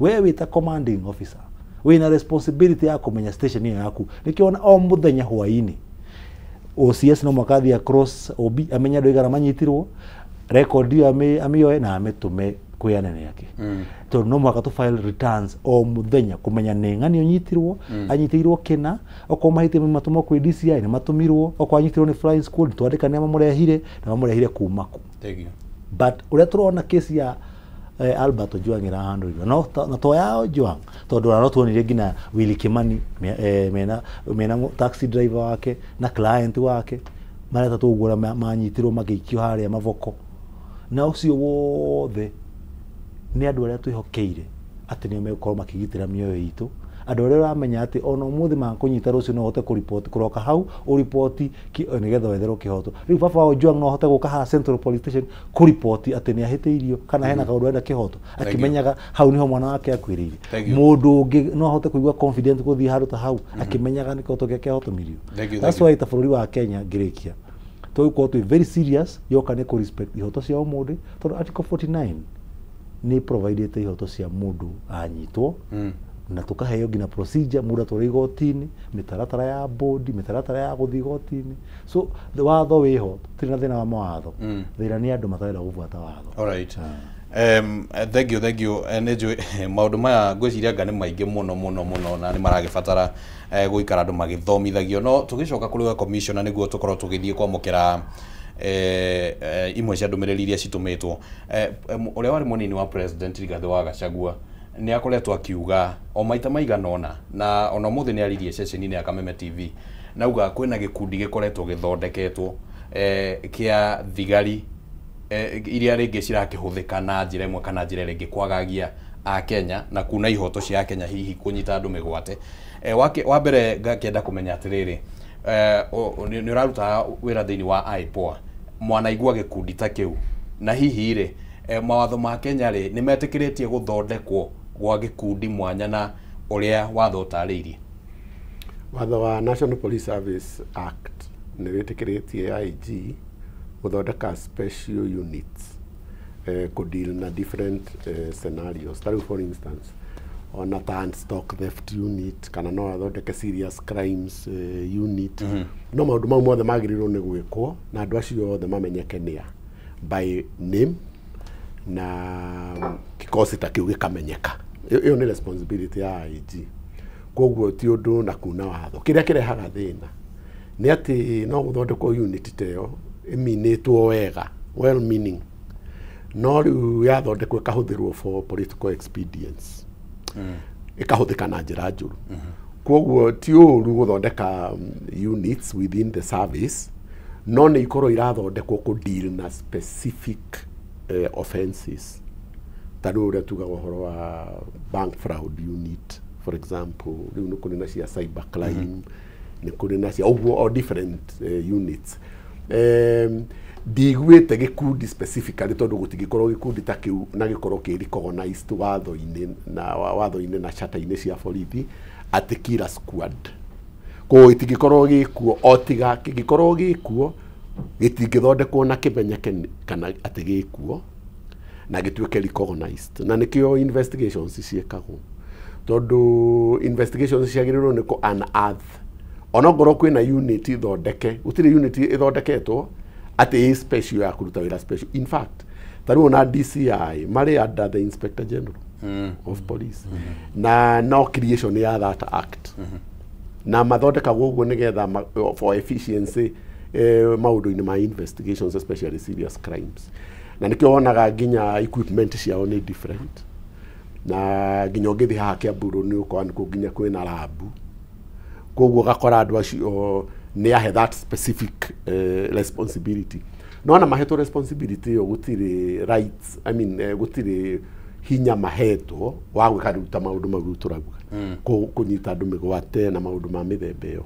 we wĩta commanding officer wĩna responsibility ya kũmenya station ĩyo yaku. Nĩkĩo ona o mũthenya hwaĩ-inĩ OCS no mũhaka athiĩ across OB amenye andũ aigana manyitirwo, record ĩyo amĩoe na amĩtũme kwĩ anene ake, tondũ no mũhaka tũ file returns o mũthenya kũmenya nĩ ng'ani ũnyitirwo, anyitĩirwo kĩna, okorwo mahĩtia matũmwo kwĩ DCI nĩ matũmirwo, okorwo anyitirwo nĩ flying squad twandĩka nĩa mamũrehire na mamũrehire kuma kũ. Thank you. But ũrĩa tũrona kesi ya Albert Ojwang ĩrahandũrirwo no na to ya Ojwang, tondũ ona no tuonire nginya Willy Kimani mena taxi driver wake na client wake marĩa tũguo ũrĩa manyitirwo magĩikio harĩa maboko, na ũcio wothe nĩ andũ arĩa twĩhokeire atĩ nĩo megũkorwo makĩgitĩra mĩoyo itũ, andũ arĩa ũramenya atĩ ona ũmũthĩ makũnyita rũciũ no ũhote kũripoti, kũroka hau ũripoti nĩgetha wetherwo kĩhoto. Rĩu baba wa Ojwang no ahote gũka haha Central Police Station kũripoti atĩ nĩ ahĩtĩirio kana hena kaũndũ arenda kĩhoto, akĩmenyaga hau nĩho mwana wake akuĩrĩire? Thank you. Mũndũ ũngĩ no ahote kũigua confident gũthiĩ handũ ta hau akĩmenyaga nĩ kĩhoto gĩake kĩhotomirio? Thank you, That's thank you. why ta bũrũri wa Kenya, ngĩrĩkia, tũgũkorwo twĩ very serious yoka nĩ kũ respect ihoto cia ũmũndũ, tondũ article 49 nĩ providĩte ihoto cia mũndũ anyitwo, na tukaheo nginya procedure mũndũ atwarwo igoti-inĩ, mĩtaratara ya bodi, mĩtaratara ya gũthiĩ igoti-inĩ. So the watho wĩho, tũtirĩ na thĩna wa mawatho. Thĩna nĩ andũ matarenda gũbuata watho. Alright. Thank you, thank you. Nĩ njũĩ maũndũ maya ngwĩciria anga nĩ maingĩ mũno mũno mũno na nĩ maragĩbatara gũikara andũ magĩthomithagio, no tũgĩcoka kũrĩ we commissioner nĩguo tũkorwo tũgĩthiĩ kwamũkĩra imwe cia ndũmĩrĩri iria citũmĩtwo. Ũrĩa warĩ mũnini wa president Rigathĩ wa Gachagua nĩ akoretwo akiuga o maita maigana ũna, na ona ũmũthĩ nĩ aririe ceceni-inĩ ya Kameme TV, nauga kwĩna gĩkundi gĩkoretwo gĩthondeketwo kĩa thigari iria rĩngĩ cirakĩhũthĩka na njĩra ĩmwe kana njĩra ĩrĩa ĩngĩ kwagagia Akenya na kuna ihoto cia Akenya, hihi kũnyita andũ mĩgwate. Wa mbere ngakĩenda kũmenya atĩrĩrĩ, nĩ ũraruta wĩra thĩinĩ wa IPOA, mwanaigua gĩkundi ta kĩu, na hihi rĩ, mawatho ma Kenya rĩ nĩ metĩkĩrĩtie gũthondekwo gwa gĩkundi mwanya na ũrĩa watho ũtarĩirie? Watho wa National Police Service Act nĩ wĩtĩkĩrĩtie IG gũthondeka special units kũ deal na different scenarios. Ta rĩu for instance ona ta stock theft unit, kana no athondeke serious crimes unit. No maũndũ mau mothe magĩrĩirwo nĩ gwĩkwo na andũ acio othe mamenyeke nĩa by name, na kikosi ta kĩu gĩkamenyeka. Ĩyo nĩ responsibility ya IG, koguo ti ũndũ na kuna watho. Kĩrĩa kĩrehaga thĩna nĩ atĩ no gũthondekwo unit ta ĩyo ĩminĩtwo wega, well meaning, no rĩu yathondekwo ĩkahũthĩrwo for political expedience, ĩkahũthĩka na njĩra njũru. Koguo ti ũru gũthondeka units within the service, no nĩ ikorwo irathondekwo kũ deal na specific offenses, ta rĩu ũrĩa tugaga ũhoro wa bank fraud unit, for example. Rĩu nĩ kũrĩ na cia cyber crime, nĩ kũrĩ na cia ũguo o different units. Ndiguĩte gĩkundi specifically, tondũ gũtingĩkorwo gĩkundi ta kĩu na gĩkorwo kĩ recognized watho-inĩ na watho-inĩ na charter-inĩ cia borithi atĩ killer squad, koguo gĩtingĩkorwo gĩkuo, o tiga kĩngĩkorwo gĩkuo Gĩtingĩthondekwo na kĩmenyeke kana atĩ gĩkuo na gĩtuĩke recognized, na nĩkĩo investigations ciĩkagwo, tondũ investigations ciagĩrĩirwo nĩ kũ unearth onokorwo kwĩna unit ithondeke. Gũtirĩ unit ĩthondeketwo atĩ ĩ special ya kũruta wĩra special. In fact, ta rĩu ona DCI marĩ under the Inspector General of Police, na no creation ya that act, na mathondekagwo ũguo nĩgetha for efficiency maũndũ-inĩ ma investigations, especially serious crimes. Na nĩkĩo wonaga nginya equipment ciao nĩ different, na nginya ũngĩthiĩ haha Kiamburu nĩ ũkora nĩkuo nginya kwĩna rabu. Koguo ũgakora andũ acio nĩ ahe that specific responsibility. No ona mahetwo responsibility ĩyo, gũtirĩ rights, I mean, gũtirĩ hinya mahetwo wa gwĩka rĩu ta maũndũ mau rĩu tũrauga, kũnyita andũ mĩgwate na maũndũ ma mĩthemba ĩyo.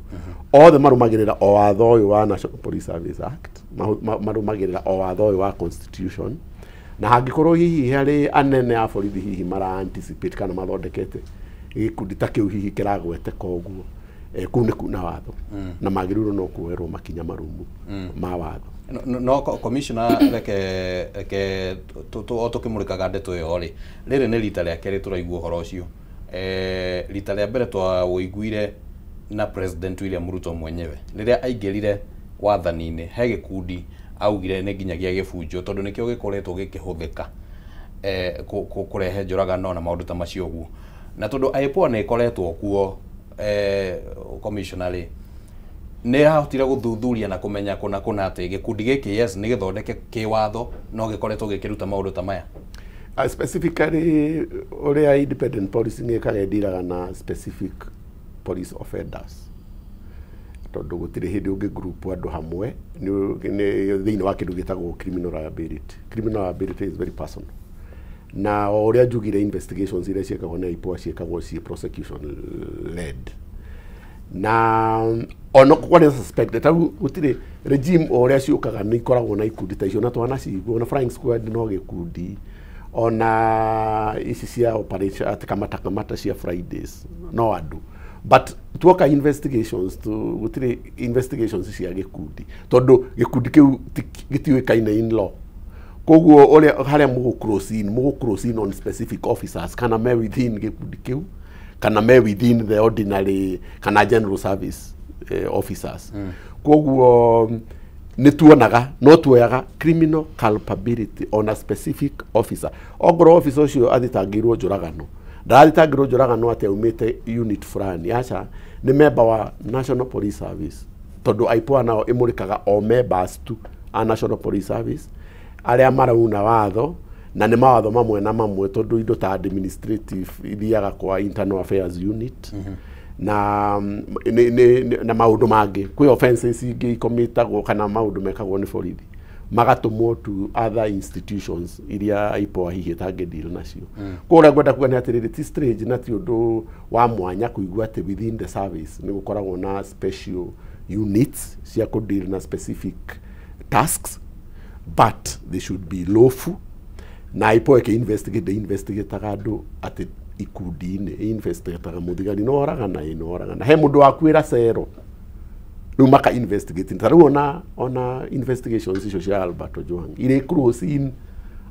Othe marũmagĩrĩra o watho ũyũ wa National Police Service Act, marũmagĩrĩra o watho ũyũ wa constitution. Na hangĩkorwo hihi harĩ anene a borithi hihi mara anticipate kana mathondekete gĩkundi ta kĩu hihi kĩragweteka ũguo, kũu nĩ kuna watho, na magĩrĩirwo no kuoerwo makinya marũmu ma watho. No commissioner, reke o tũkĩmũrĩkaga ndeto ĩyo rĩ, rĩrĩ nĩ rita rĩa kerĩ tũraigua ũhoro ũcio. Rita rĩa mbere twaũiguire na President William Ruto mwenyewe rĩrĩa aingĩrire wathani-inĩ, he gĩkundi augire nĩ nginyagia gĩbunjo, tondũ nĩkĩo gĩkoretwo gĩkĩhũthĩka kũrehe njũragano na maũndũ ta macio ũguo. Na tondũ IPOA nĩ ĩkoretwo kuo, commissioner rĩ, nĩ ahotire gũthuthuria na kũmenya kũna kũna atĩ gĩkundi gĩkĩ, yes, nĩ gĩthondeke kĩwatho, no gĩkoretwo gĩkĩruta maũndũ ta maya? Specifically ũrĩa independent policing ĩkaga, ĩndiraga na specific police offenders, tondũ gũtirĩ hĩndĩ ũngĩ group andũ hamwe nĩ thĩinĩ wa kĩndũ gĩtagwo criminal liability. Criminal liability is very personal, na o ũrĩa njugire, investigations iria ciĩkagwo nĩ IPOA ciĩkagwo ciĩ prosecution led, na ona kwarĩ suspect ta rĩu gũtirĩ regime o ũrĩa ciũkaga nĩ ikoragwo na ikundi ta icio, na twanacigua ona flying squad no gĩkundi, ona ici cia operation atĩ kamata kamata cia Fridays no andũ. But tuoka investigations tu, gũtirĩ investigations cia gĩkundi, tondũ gĩkundi kĩu gĩtiũĩkaine in law. Koguo ũrĩa harĩa mũgũ cross in on specific officers, kana me within gĩkundi kĩu, kana me within the ordinary kana general service officers. Koguo nĩ tuonaga no tuoyaga criminal culpability on a specific officer. Ongorwo officer ũcio athitangĩirwo njũragano, ndarathitangĩrwo njũragano atĩ aumĩte unit fulani, aca, nĩ member wa National Police Service, tondũ IPOA nao ĩmũrĩkaga o members tu a National Police Service arĩa marauna watho, na nĩ mawatho mamwe na mamwe, tondũ indo ta administrative ithiaga kwa Internal Affairs Unit, na na maũndũ mangĩ. Kwĩ offenses ingĩ ikomitagwo kana maũndũ mekagwo nĩ borithi magatũmwo to other institutions iria IPOA hihi ĩtangĩ deal nacio. Koguo ũrĩa ngwenda kuga nĩ atĩrĩrĩ, ti strange na ti ũndũ wa mwanya kũigua atĩ within the service nĩ gũkoragwo na special units cia kũ deal na specific tasks, but they should be lawful. Na IPOA ĩkĩ investigate, investigataga andũ atĩ ikundi-inĩ, investigataga mũthigari no oragana, ĩ no oragana, he mũndũ wakuĩra cero, rĩu maka investigate. Ta rĩu ona investigations icio cia Albert Ojwang irĩ close in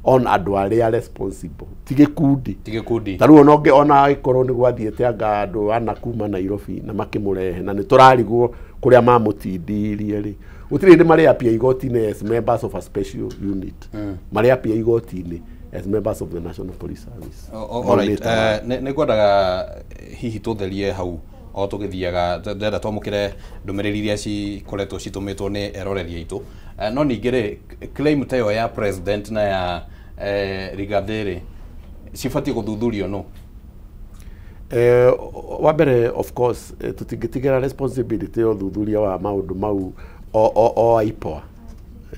on andũ arĩa responsible, ti gĩkundi. Ti gĩkundi. Ta rĩu ona ũngĩ ona angĩkorwo nĩ gwathiĩte anga andũ ana kuma Nairobi na makĩmũrehe, na nĩ tũrarigwo kũrĩa mamũtindirie rĩ, gũtirĩ hĩndĩ marĩ appear igoti-inĩ as members of a special unit, marĩ appear igoti-inĩ as members of the National Police Service. Alright, Maumĩte nĩ ngwendaga hihi tũtherie hau o tũgĩthiaga, ndĩrenda twamũkĩre ndũmĩrĩri iria cikoretwo citũmĩtwo nĩ eroreri aitũ. No ningĩ rĩ, claim ta ĩyo ya president na ya Rigathi rĩ, cibatiĩ gũthuthurio no? Wa mbere, of course, tũtingĩtigĩra responsibility ya ũthuthuria wa maũndũ mau o IPOA,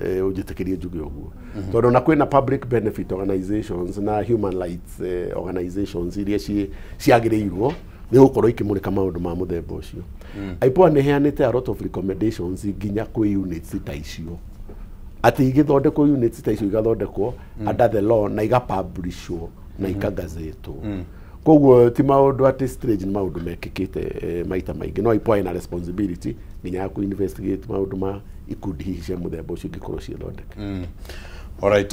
ũnjĩtĩkĩrie njuge ũguo, tondũ na kwĩna public benefit organizations na human rights organizations iria ciagĩrĩirwo nĩ gũkorwo ikĩmũrĩka maũndũ ma mũthemba ũcio. IPOA nĩ ĩheanĩte a lot of recommendations nginya kwĩ units ta icio, atĩ igĩthondekwo, units ta icio igathondekwo under the law na igapublishwo na ikagazetwo. Koguo ti maũndũ atĩ strange, nĩ maũndũ mekĩkĩte maita maingĩ. No IPOA ina responsibility nginya ya ku-investigate maũndũ ma ikundi hihi cia mũthemba ũcio ingĩkorwo ciĩthondeka. Alright,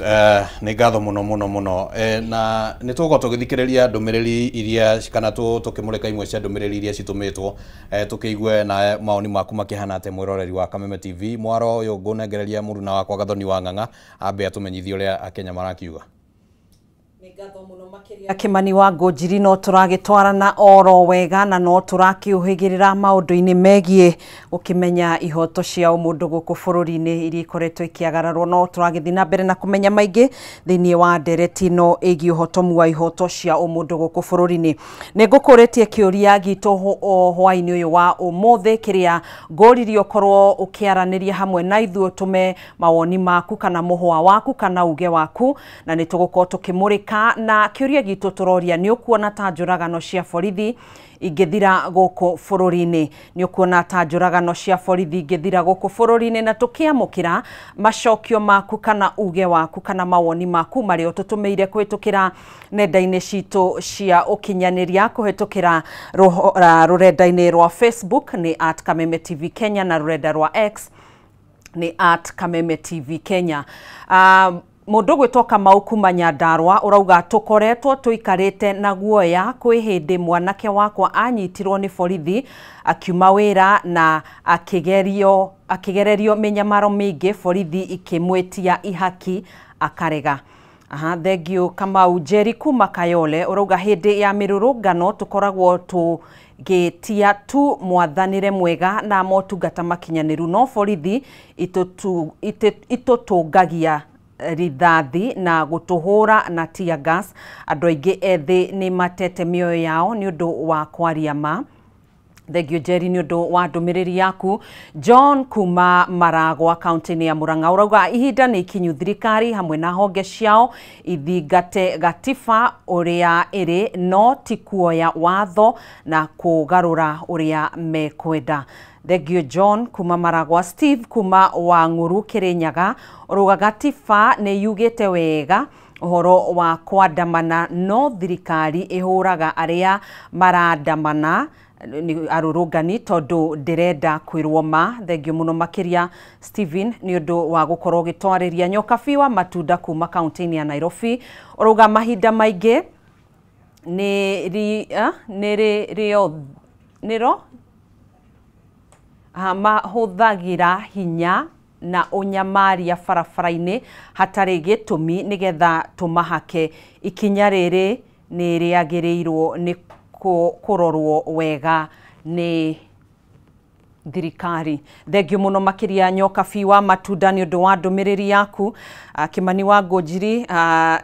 nĩ ngatho mũno mũno mũno, na nĩ tũgũkorwo tũgĩthikĩrĩria ndũmĩrĩri iria kana tũkĩmũrĩka imwe cia ndũmĩrĩri iria citũmĩtwo, tũkĩigue na maoni maku makĩhana atĩa, mwĩroreri wa Kameme TV. Mwaro ũyũ ngũnengereria mũruna wakwa Gathoni wa Ng'ang'a ambe atũmenyithie ũrĩa Akenya marakiuga. Kimani wa Ngũnjiri, no tũragĩtwarana oro wega na no tũrakĩũhĩgĩrĩra maũndũ-inĩ megiĩ gũkĩmenya ihoto cia ũmũndũ gũkũ bũrũri-inĩ iria ikoretwo ikĩagararwo. No tũragĩthiĩ na mbere na kũmenya maingĩ thĩinĩ wa ndereti ĩno ĩgiĩ ũhotomu wa ihoto cia ũmũndũ gũkũ bũrũri-inĩ. Nĩ ngũkũrĩtie kĩũria gitũ hwaĩ-inĩ ũyũ wa ũmũthĩ, kĩrĩa ngũririe ũkorwo ũkĩaranĩria hamwe na ithuĩ, ũtũme mawoni maku kana mũhũa waku kana uge waku, na nĩ tũgũkorwo tũkĩmũrĩka. Na kĩũria gitũ tũroria, nĩ ũkuona ta njũragano cia borithi ingĩthira gũkũ bũrũri-inĩ? Nĩ ũkuona ta njũragano cia borithi ingĩthira gũkũ bũrũri-inĩ? Na tũkĩamũkĩra macokio maku kana uge waku kana mawoni maku marĩa ũtũtũmĩire kũhĩtũkĩra nenda-inĩ citũ cia ũkinyanĩria, kũhĩtũkĩra rũrenda-inĩ rwa Facebook nĩ @KamemeTV Kenya na rũrenda rwa X nĩ @KamemeTV Kenya. Mũndũ gwĩtwo Kamau kuma Nyandarua ũrauga, tũkoretwo tũikarĩte na guoya. Kwĩ hĩndĩ mwanake wakwa anyitirwo nĩ borithi akiuma wĩra na akĩgererio mĩnyamaro mĩingĩ, borithi ikĩmwĩtia ihaki akarega. Aha, thengiũ Kamau. Njeri kuma Kayole ũrauga, hĩndĩ ya mĩrũrũngano tũkoragwo tũgĩtia tu mwathanĩre mwega na motungata makinyanĩru, no borithi itũtũngagia rithathi na gũtũhũra na tear gas. Andũ aingĩ ethĩ nĩ matete mĩoyo yao nĩ ũndũ wa kwaria ma. Thengio Njeri nĩ ũndũ wa ndũmĩrĩri yaku. John kuma Maragwa kaunti-inĩ ya Murang'a ũrauga, ihinda nĩ ikinyu thirikari hamwe na honge ciao ithingate gatiba ũrĩa ĩrĩ, no ti kuoya watho na kũgarũra ũrĩa mekwenda. Thengio John kuma Maragwa. Steve kuma Wang'uru Kĩrĩnyaga ũrauga, gatiba nĩ yugĩte wega ũhoro wa kwandamana, no thirikari ĩhũraga arĩa marandamana nĩ arũrũngani tondũ ndĩrenda kwĩrwo ma. Thengio mũno makĩria Stephen nĩ ũndũ wa gũkorwo ũgĩtwarĩria. Nyokabi wa Matunda kuma kaunti-inĩ ya Nairobi ũrauga, mahinda maingĩ nĩ ri nĩ rĩ rĩo nĩro mahũthagĩra hinya na ũnyamaria barabara-inĩ hatarĩ gĩtũmi nĩgetha tũmahake. Ikinya rĩrĩ nĩ rĩagĩrĩirwo nĩ kũrorwo wega nĩ thirikari. Thengio mũno makĩria Nyokabi wa Matunda nĩ ũndũ wa ndũmĩrĩri yaku. Kimani wa Ngũnjiri,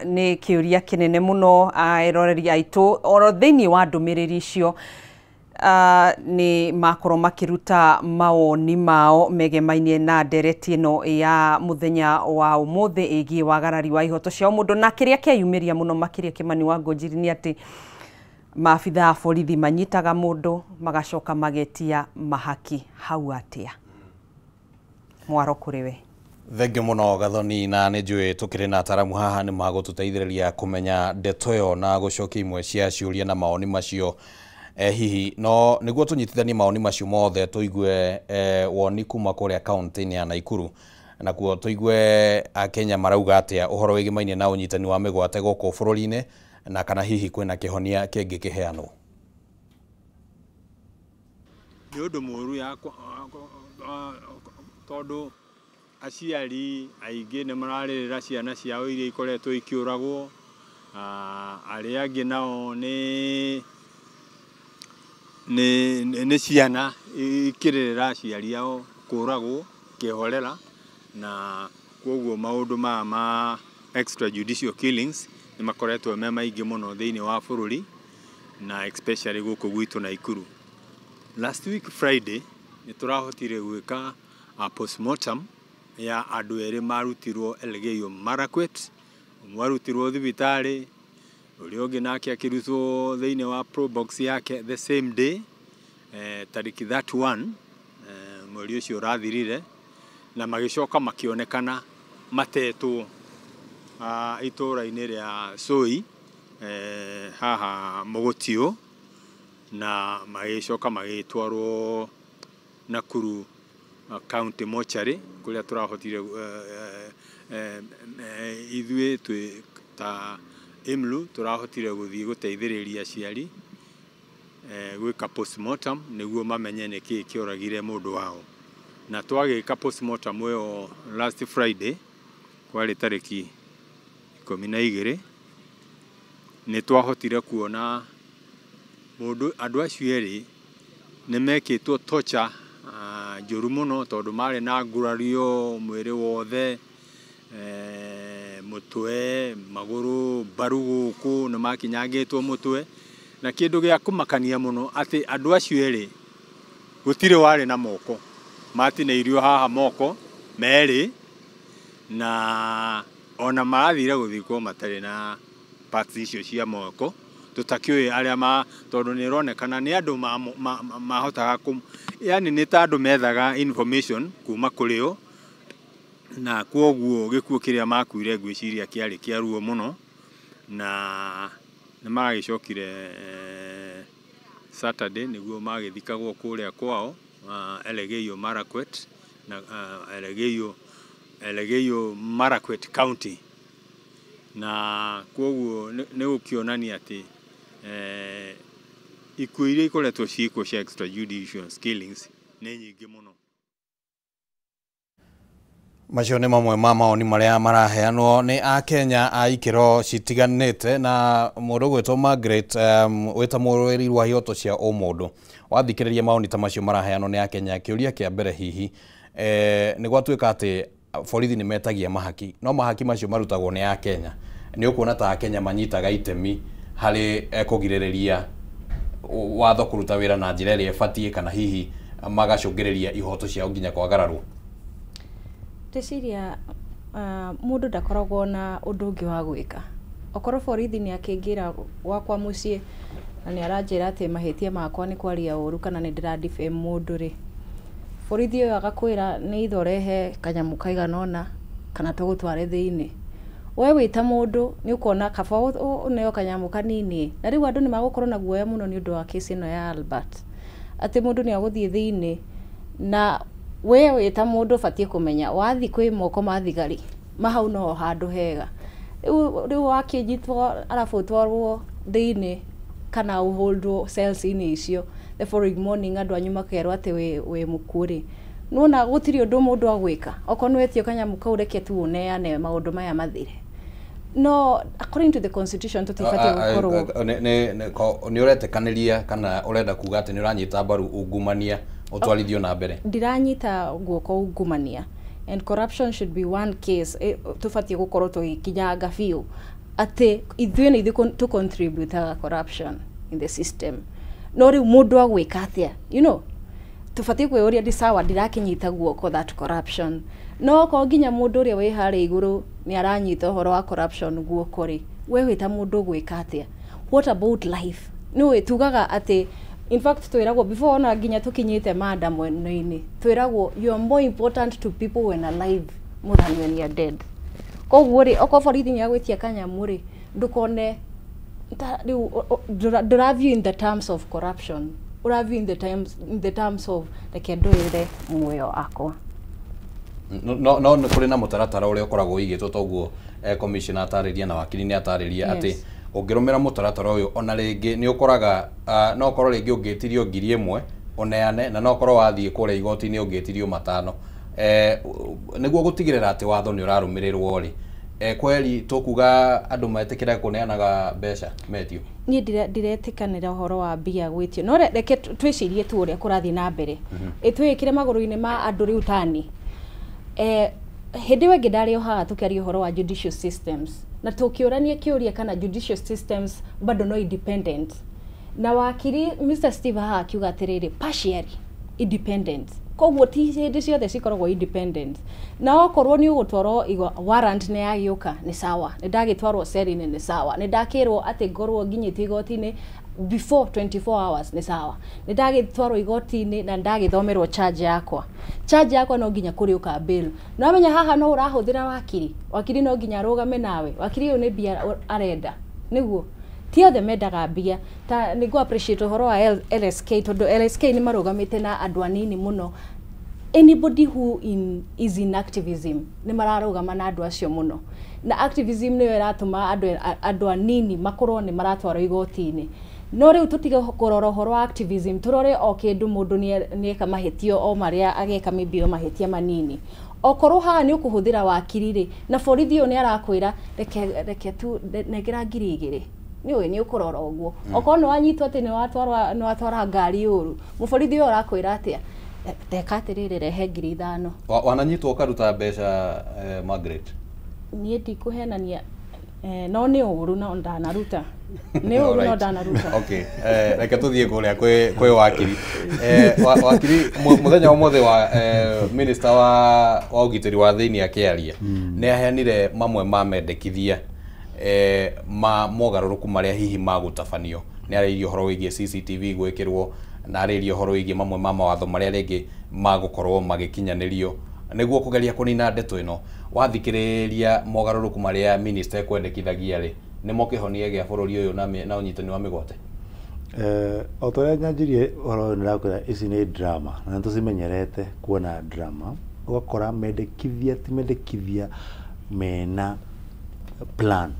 nĩ kĩũria kĩnene mũno eroreri aitũ oro thĩinĩ wa ndũmĩrĩri icio nĩ makorwo makĩruta mawoni mao megemainie na ndereti ĩno ya mũthenya wa ũmũthĩ ĩgiĩ wagarari wa ihoto cia ũmũndũ. Na kĩrĩa kĩeyumĩria mũno makĩria, Kimani wa Ngũnjiri, nĩ atĩ maabitha a borithi manyitaga mũndũ magacoka magetia mahaki. Hau atĩa mwaro kũrĩ we? Thengio mũno Gathoni, na nĩ njũĩ tũkĩrĩ na ataramu haha nĩ magũtũteithĩrĩria kũmenya ndeto ĩyo na gũcokia imwe cia ciũria na mawoni macio. Hihi no nĩguo tũnyitithanie mawoni macio mothe, tũigue woni kuma kũrĩa kaunti-inĩ ya Naikuru, nakuo tũigue Akenya marauga atĩa ũhoro wĩgĩmainie na ũnyitani wa mĩgwate gũkũ bũrũri-inĩ, na kana hihi kwĩna kĩhonia kĩngĩ kĩheanwo. Nĩ ũndũ mũru tondũ aciari aingĩ nĩ mararĩrĩra ciana ciao iria ikoretwo ikĩũragwo. Arĩa angĩ nao nĩ ciana ikĩrĩrĩra aciari ao kũragwo kĩhorera, na koguo maũndũ maya ma extrajudicial killings nĩ makoretwo me maingĩ mũno thĩinĩ wa bũrũri na especially gũkũ gwitũ Naikuru. Last week Friday nĩ tũrahotire gwĩka a postmortem ya andũ erĩ marutirwo Elgeyo Marakwet. Ũmwe arutirwo thibitarĩ, ũrĩa ũngĩ nake akĩrutwo thĩinĩ wa probox yake the same day, tarĩki 31 mweri ũcio ũrathirire, na magĩcoka makĩonekana matetwo itũũra-inĩ rĩa Soi. haha Mũgũtiũ na magĩcoka magĩtwarwo Nakuru County Mortuary kũrĩa tũrahotire ithuĩ twĩ ta IMLU tũrahotire gũthiĩ gũteithĩrĩria aciari gwĩka postmortem nĩguo mamenye nĩkĩĩ kĩoragire mũndũ wao. Na twagĩka postmortem ĩyo last Friday kwarĩ tarĩki 12 nĩ twahotire kuona mũndũ andũ acio erĩ nĩ mekĩtwo torture njũru mũno tondũ marĩ na ngurario mwĩrĩ wothe, mũtwe, magũrũ, mbaru gũkũ nĩ makinyangĩtwo mũtwe. Na kĩndũ gĩa kũmakania mũno atĩ andũ acio erĩ gũtirĩ warĩ na moko, matinĩirio haha moko merĩ, na ona marathire gũthikwo matarĩ na parts icio cia moko. Tũtakĩũĩ arĩa ma tondũ nĩ ĩronekana nĩ andũ mahotaga yani nĩ ta andũ methaga information kuma kũrĩ o, na kwoguo gĩkuũ kĩrĩa makuire ngwĩciria kĩarĩ kĩa ruo mũno. Na nĩ maragĩcokire Saturday nĩguo magĩthikagwo kũrĩa kwao Elgeyo Marakwet na Elgeyo Marakwet County. Na kwoguo nĩ gũkĩonania atĩ ikuũ iria ikoretwo ciĩkwo cia extrajudicial killings nĩ nyingĩ mũno. Macio nĩ mamwe ma mawoni marĩa maraheanwo nĩ akenya a ikĩro citiganĩte. Na mũndũ ũgwĩtwo Margaret, wĩta mũrũĩrĩri wa ihoto cia ũmũndũ, wathikĩrĩria mawoni ta macio maraheanwo nĩ akenya, kĩũria kĩa mbere hihi nĩ gwatuĩka atĩ borithi nĩ metagia mahaki, no mahaki macio marutagwo nĩ akenya, nĩ ũkuona ta akenya manyitaga itemi harĩ kũgirĩrĩria watho kũruta wĩra na njĩra ĩrĩa ĩbatiĩ, kana hihi magacũngĩrĩria ihoto ciao nginya kwagararwo? Ndĩciria mũndũ ndakoragwo na ũndũ ũngĩ wa gwĩka. Okorwo borithi nĩ akĩingĩra gwakwa mũciĩ na nĩ aranjĩra atĩ mahĩtia makwa nĩ kwaria ũru kana nĩ ndĩra defame mũndũ rĩ, borithi ũyũ agakwĩra nĩ ithe ũrehe kanyamũ kaigana ũna kana tũgũtware thĩinĩ. We wĩ ta mũndũ nĩ ũkuona kaba ũneo kanyamũ kanini. Na rĩu andũ nĩ magũkorwo na guoya mũno nĩ ũndũ wa kesi ĩno ya Albert, atĩ mũndũ nĩ agũthiĩ thĩinĩ na we wĩ ta mũndũ ũbatiĩ kũmenya wathiĩ kwĩ moko ma thigari mahau no handũ hega. Rĩu wakĩnyitwo arabu ũtwarwo thĩinĩ kana ũholdwo cells-inĩ icio, the following morning andũ anyu makerwo atĩ wĩ mũkuũ rĩ, nĩwona gũtirĩ ũndũ mũndũ agwĩka. Okorwo nĩwetio kanyamũ kau reke tu ũneane maũndũ maya mathire. No according to the constitution tũtibatiĩ gũkorwo nĩ ũretĩkanĩria kana ũrenda kuga atĩ nĩ ũranyita mbaru ungumania ũtwarithio na mbere? Ndiranyita guoko ungumania, and corruption should be one case tũbatiĩ gũkorwo tũgĩkinyanga biũ atĩ ithuĩ nĩ ithuĩ tũ contributaga corruption in the system. No rĩu mũndũ agwĩka atĩa? You know, tũbatiĩ kwĩyũria ndi sawa ndirakĩnyita guoko that corruption, no okorwo nginya mũndũ ũrĩa wĩ harĩa igũrũ nĩ aranyita ũhoro wa corruption guoko rĩ, we wĩ ta mũndũ ũgwĩka atĩa? What about life? Nĩũĩ tugaga atĩ in fact twĩragwo before ona nginya tũkinyĩte manda mwena-inĩ, twĩragwo you are more important to people when alive more than when you are dead. Koguo rĩ, okorwo borithi nĩ agwĩtia kanyamũ rĩ, ndũkone rĩu ndũra view in the terms of corruption, ũra view in the terms of reke ndũĩre muoyo wakwa. No no nĩ kũrĩ na mũtaratara ũrĩa ũkoragwo ũigĩtwo toguo commissioner atarĩria na wakiri nĩ atarĩria atĩ ũngĩrũmĩra mũtaratara ũyũ ona rĩngĩ nĩ ũkoraga no ũkorwo rĩngĩ ũngĩtirio 1000 ũneane, na no ũkorwo wathiĩ kũrĩa igoti-inĩ ũngĩtirio 500. Nĩguo gũtigĩrĩra atĩ watho nĩ ũrarũmĩrĩrwo rĩ, kweri tũkuga andũ metĩkĩre kũneanaga mbeca metio? Niĩ ndiretĩkanĩra ũhoro wa mbia gwĩtio, no reke twĩcirie tu ũrĩa kũrathiĩ na mbere, twĩĩkĩre magũrũ-inĩ ma andũ rĩu tani. Hĩndĩ ĩyo ĩngĩ ndarĩ o haha tũkĩaria ũhoro wa judicial systems na tũkĩũrania kĩũria kana judicial systems bado no independent, na wakiri Mr. Steve haha akiuga atĩrĩrĩ partially independent, koguo ti hĩndĩ ciothe cikoragwo independent, na okorwo nĩ ũgũtwarwo warrant nĩ yagĩũka nĩ sawa, nĩ ndagĩtwarwo cell-inĩ nĩ sawa, nĩ ndakĩrwo atĩ ngorwo nginyĩte igoti-inĩ before 24 hours nĩ sawa, nĩ ndagĩtwarwo igoti-inĩ na ndagĩthomerwo charge yakwa, charge yakwa no nginya kũrĩũka bail. No amenya haha no ũrahũthĩra wakiri, wakiri no nginya arũgame nawe, wakiri ũyũ nĩ mbia arenda nĩguo. Ti othe mendaga mbia. Ta nĩngũ appreciate ũhoro wa LSK, tondũ LSK nĩ marũgamĩte na andũ anini mũno. Anybody who is in activism nĩ mararũgama na andũ acio mũno, na activism nĩyo ĩratũma andũ anini makorwo nĩ maratwarwo igoti-inĩ. No rĩu tũtige kũrora ũhoro wa activism, tũrore o kĩndũ mũndũ nĩeka mahĩtio o marĩa ageka, maybe o mahĩtia manini. Okorwo haha nĩ ũkũhũthĩra wakiri rĩ, na borithi ũyũ nĩ arakwĩra reke tu nengera 2,000, nĩ ũĩ nĩ ũkũrora ũguo. Okorwo nĩ wanyitwo atĩ nĩ watwara ngari ũru, mũborithi ũyũ arakwĩra atĩa? Teka atĩrĩrĩ, rehe 5,000. Wananyitwo ũkaruta mbeca, Margaret? Niĩ ndikũhenania, no nĩ ũru no ndanaruta, nĩ ũru no ndanaruta. Okay, reke tũthiĩ kũrĩa kwĩ wakiri. Wakiri, mũthenya ũmũthĩ wa minister wa ũgitĩri wa thĩinĩ akĩaria nĩ aheanire mamwe ma mendekithia ma mogarũrũku marĩa hihi magũtabanio. Nĩ arĩirie ũhoro wĩgiĩ CCTV gwĩkĩrwo, na arĩirie ũhoro wĩgiĩ mamwe ma mawatho marĩa rĩngĩ magũkorwo magĩkinyanĩrio nĩguo kũgeria kũnina ndeto ĩno. Wathikĩrĩria mogarũrũku marĩa minister ekwendekithagia rĩ, nĩmo kĩhonia gĩa bũrũri ũyũ na ũnyitani wa mĩgwate? O ta ũrĩa nyanjirie ũhoro ũyũ, nĩrakwĩra ici nĩ drama na nĩtũcimenyerete kuona drama. Ũgakora mendekithia ti mendekithia mena plan,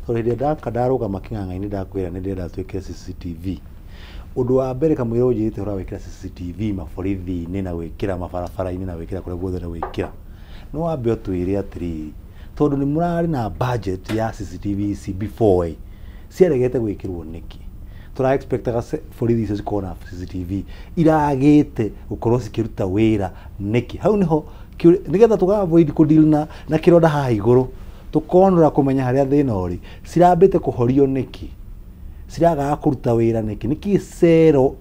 tondũ hĩndĩ ĩrĩa ndaka ndarũgama kĩng'ang'a-inĩ ndakwĩra nĩ ndĩrenda twĩkĩre CCTV. Ũndũ wa mbere, kamũira ũnjĩrĩte ũhoro wa gwĩkĩra CCTV maborithi-inĩ na gwĩkĩra mabarabara-inĩ na gwĩkĩra kũrĩa guothe na gwĩkĩra, no wambe ũtwĩre atĩrĩrĩ, tondũ nĩ mũrarĩ na budget ya CCTV ici before ĩ ciaregete gwĩkĩrwo nĩkĩ? Tũra expectaga borithi icio cikorwo na CCTV, iragĩte gũkorwo cikĩruta wĩra nĩkĩ? Hau nĩho nĩgetha tũga avoid kũ deal na kĩronda haha igũrũ, tũkonora kũmenya harĩa thĩna ũrĩ. Cirambĩte kũhorio nĩkĩ? Ciragaga kũruta wĩra nĩkĩ? Nĩkĩ cero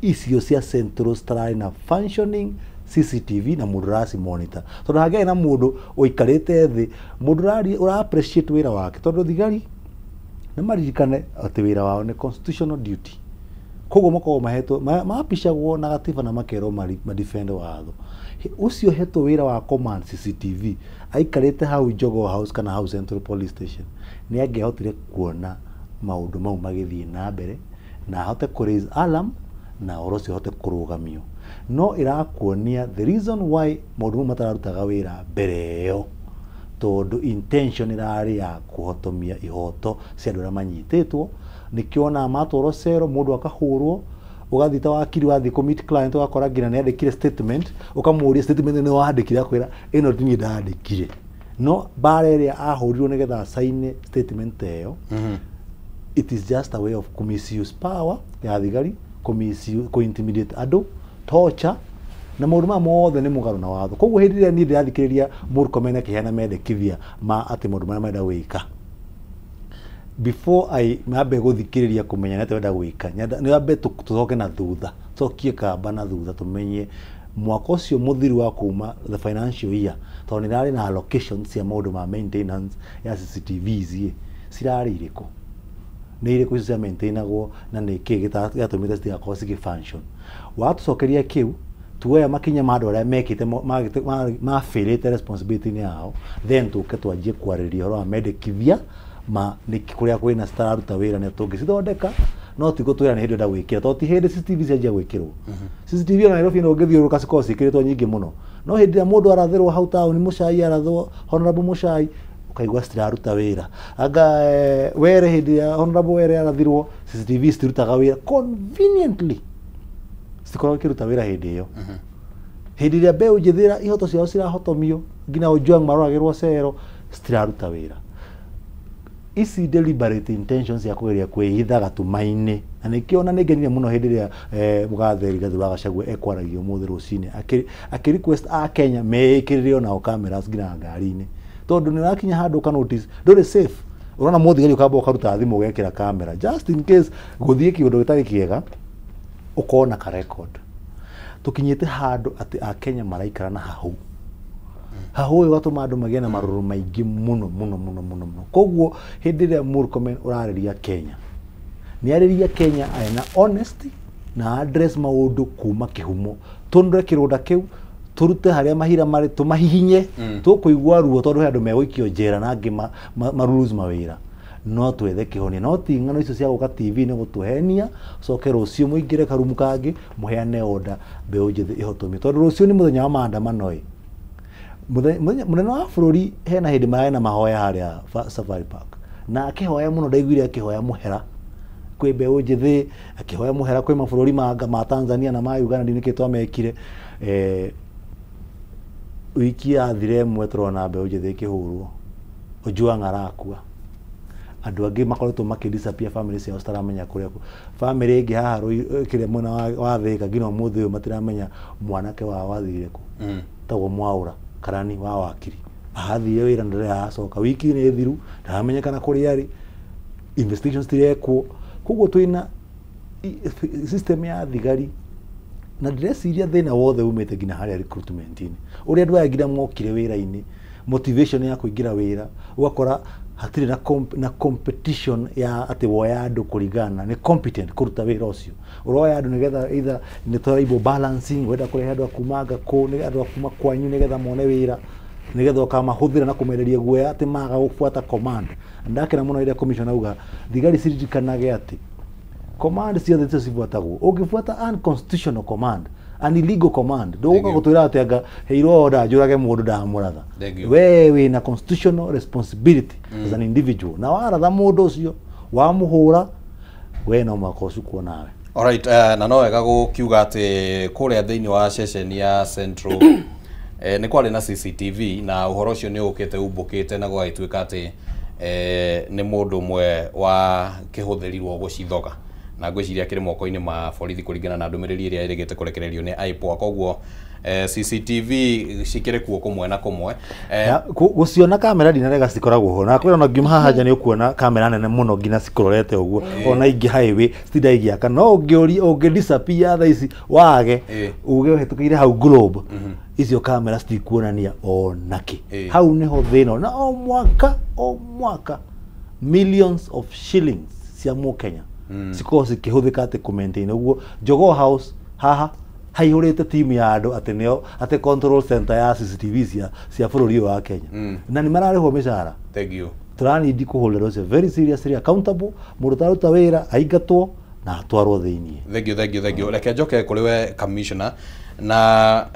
icio cia central citararĩ na functioning CCTV na mũndũ ũracimonitor? Tondũ hangĩarĩ na mũndũ ũikarĩte thĩ, mũndũ ũra appreciate wĩra wake, tondũ thigari nĩ maririkane atĩ wĩra wao nĩ constitutional duty, koguo makoragwo mahetwo mapicagwo na gatiba na makerwo madefend watho. Ũcio hetwo wĩra wa command CCTV aikarĩte hau Jogoo House kana hau Central Police Station, nĩ angĩahotire kuona maũndũ mau magĩthiĩ na mbere na ahote kũ raise alarm na ũhoro ũcio ũhote kũrũgamio. No ĩrakuonia the reason why maũndũ mau matararutaga wĩra mbere ĩyo, tondũ intention ĩrarĩ ya kũhotomia ihoto cia andũ arĩa manyitĩtwo. Nĩkĩo wonaga matwarwo cero, mũndũ akahũrwo, ũgathiĩ ta wakiri, wathiĩ kũ meet client, ũgakora nginya nĩ andĩkire statement, ũkamũria statement nĩ wandĩkire, akwĩra ĩno ti niĩ ndandĩkire. No mbara ĩrĩa ahũrirwo nĩgetha acaine statement ĩyo, it is just a way of misuse power ya thigari, kũ intimidate andũ, torture na maũndũ maya mothe nĩ mũgarũ na watho. Koguo hĩndĩ ĩrĩa niĩ ndĩrathikĩrĩria Murkomen akĩheana mendekithia ma atĩ maũndũ marĩa marenda gwĩka, before I mambe gũthikĩrĩria kũmenya nĩ atĩa ũrenda gwĩka, nĩ wambe tũcoke na thutha, tũcokie kamba na thutha, tũmenye mwaka ũcio mũthiru wa kuma the financial year, tondũ nĩ ĩrarĩ na allocation cia maũndũ ma maintenance ya CCTVs ĩ cirarĩ irĩkũ, nĩ irĩkũ icio cia maintainagwo, na nĩ kĩĩ gĩatũmĩte citigakorwo cigĩ function. Watũcokeria kĩu, tuoya makinya ma andũ arĩa mekĩte mabĩrĩte responsibility-inĩ yao, then tũke twanjie kwarĩrĩria ũhoro wa mendekithia ma nĩkĩ kũrĩa kwĩna citararuta wĩra nĩ tũngĩcithondeka. No ti gũtwĩra nĩ hĩndĩ ũrenda gwĩkĩra, tondũ ti hĩndĩ CCTV cianjia gwĩkĩrwo. CCTV ona Nairobi no ũngĩthiũrũrũka cikoragwo ciĩkĩrĩtwo nyingĩ mũno, no hĩndĩ ĩrĩa mũndũ arathĩrwo hau taũni, Mũcai arathwo, Honorable Mũcai, ũkaigua citiraruta wĩra. Anga Were, hĩndĩ ya Honorable Were arathirwo, CCTV citirutaga wĩra. Conveniently citikoragwo ikĩruta wĩra hĩndĩ ĩyo, hĩndĩ ĩrĩa mbeũ njĩthĩ ihoto ciao cirahotomio, nginya Ojwang maroragĩrwo cero, citiraruta wĩra. Ici deliberate intentions cia kũgeria kwĩhitha gatuma-inĩ, na nĩkĩo ona nĩngenire mũno hĩndĩ ĩrĩa mũgathe Rigathĩ wa Gachagua ekwaragia ũmũthĩ rũcinĩ akĩ request a Kenya meĩkĩrĩre onao cameras nginya ngari-inĩ, tondũ nĩ ũrakinya handũ ũka notice ndũrĩ safe. Ũrona mũthigari, ũkamba ũkaruta thimũ ũgekĩra kamera just in case gũthiĩ kĩũndũ gĩtarĩ kĩega, ũkona ka record. Tũkinyĩte handũ atĩ akenya maraikara na hahũ hahũ ũyũ, ũgatũma andũ magĩe na marũrũ maingĩ mũno mũno mũno mũno mũno. Koguo hĩndĩ ĩrĩa Murkomen ũrarĩria Kenya, nĩ arĩria Kenya arĩ na honesty na address maũndũ kuma kĩhumo, tũnũre kĩrũnda kĩu, tũrute harĩa mahira marĩ, tũmahihinye. Tũkũigua ruo tondũ he andũ megũikio njera na angĩ ma lose mawĩra. No twethe kĩhonia, no ti ng'ano icio cia gũka TV-inĩ gũtũhenia, coke rũciũ mũingĩre karumu kangĩ mũheane order mbeũ njĩthĩ ĩhotomio, tondũ rũciũ nĩ mũthenya wa maandamano. Ĩ mũnene wa bũrũri hena hĩndĩ mararĩ na mahoya harĩa Safari Park, na akĩhoya mũno, ndaiguire akĩhoya mũhera kwĩ mbeũ njĩthĩ, akĩhoya mũhera kwĩ mabũrũri ma Tanzania na ma Uganda, nĩkĩ twamekire. Wiki yathire ĩmwe tũrona mbeũ njĩthĩ ĩkĩhũrwo, Ojwang arakua, andũ angĩ makoretwo makĩ disappear, family ciao citaramenya kũrĩa. Family ĩngĩ haha kĩrĩa mwena wa Thĩka nginya ũmũthĩ ũyũ matiramenya mwanake wao athire kũ, tagwo Mwaũra Karani wa wakiri, athire wĩra na ndarĩ aracoka, wiki nĩ thiru, ndaramenyekana kũrĩa arĩ, investigations tirekwo. Koguo twĩna system ya thigari, na ndĩreciria thĩna wothe umĩte nginya harĩa recruitment-inĩ, ũrĩa andũ aya nginya mokire wĩra-inĩ, motivation ya kũingĩra wĩra, ũgakora hatirĩ na competition ya atĩ woya andũ kũringana nĩ competent kũruta wĩra ũcio. Ũroya andũ nĩgetha either nĩ tribal balancing, wenda kũrehe andũ a kuma Ngakũ, nĩ andũ a kuma kwanyu nĩgetha mone wĩra, nĩgetha ũkamahũthĩra na kũmenderia guoya atĩ maga gũbuata command. Ndakena mũno rĩrĩa commissioner auga thigari ciririkanage atĩ command ciothe ticio cibuatagwo. Ũngĩbuata unconstitutional command, an illegal command, ndũgũka gũtwĩra atĩ anga heirwo order njũrage mũndũ ndamũratha. We wĩna constitutional responsibility as an individual, na waratha mũndũ ũcio, wamũhũra, we no mũhaka ũcukwo nawe. Alright, na no wega gũkiuga atĩ kũrĩa thĩinĩ wa ceceni ya Central nĩ kwarĩ na CCTV, na ũhoro ũcio nĩ ũkĩte umbũkĩte na gũgagĩtuĩka atĩ nĩ mũndũ ũmwe wa kĩhũthĩrirwo gũcithoga, na ngwĩciria kĩrĩ moko-inĩ ma borithi kũringana na ndũmĩrĩri ĩrĩa ĩrĩgĩte kũrekererio nĩ IPOA. Koguo CCTV cikĩrĩ kuo kũmwe na kũmwe. Gũciona kamera ndinarega cikoragwo ho, na kwĩra ona ngiuma haha nja nĩ ũkuona kamera nene mũno nginya cikũrorete ũguo, ona ingĩ highway citinda igĩaka, no ũngĩũria ũngĩ disappear thaa ici wage uge ũhĩtũkĩire hau Globe, icio kamera citikuonania onakĩ. Hau nĩho thĩna, na o mwaka o mwaka millions of shillings cia mũkenya cikoragwo cikĩhũthĩka atĩ kũ maintain ũguo. Jogoo House haha haihũrĩte timu ya andũ atĩ nĩo atĩ control center ya CCTV cia bũrũri ũyũ wa Kenya, na nĩ mararĩhwo mĩcara. Thank you. Tũranindi kũhũrĩra ũcio very seriously accountable, mũndũ ũtaruta wĩra aingatwo na atwarwo thĩiniĩ. Thank you, thank you, thank you. Reke njoke kũrĩ we commissioner, na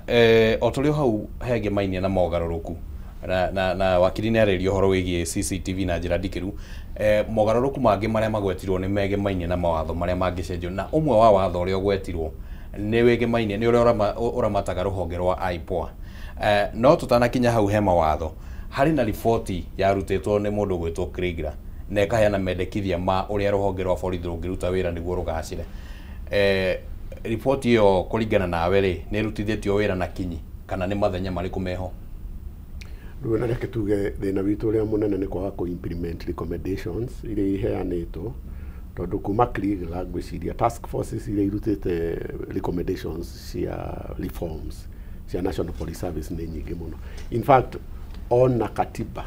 o tũrĩ o hau hegĩmainie na mogarũrũku, na wakiri nĩ arĩria ũhoro wĩgiĩ CCTV na njĩra ndikĩru. Mogarũrũku mangĩ marĩa magwetirwo nĩ megemainie na mawatho marĩa mangĩcenjio, na ũmwe wa watho ũrĩa ũgwetirwo nĩ wĩgemainie nĩ ũrĩa ũramataga rũhonge rwa IPOA. No tũtanakinya hau he mawatho, harĩ na riboti yarutĩtwo nĩ mũndũ ũgwĩtwo Kriegler na ĩkaheana mendekithia ma ũrĩa rũhonge rwa borithi rũngĩruta wĩra nĩguo rũgacĩre. Riboti ĩyo kũringana nawe rĩ, nĩ ĩrutithĩtio wĩra na kinyi kana nĩ mathenya marĩkũ meho? Rĩu na reke tuge thĩna witũ ũrĩa mũnene nĩ kwaga kũ implement recommendations iria iheanĩtwo, tondũ kuma Kriegler ngwĩciria task forces iria irutĩte recommendations cia reforms cia National Police Service nĩ nyingĩ mũno. In fact, ona katiba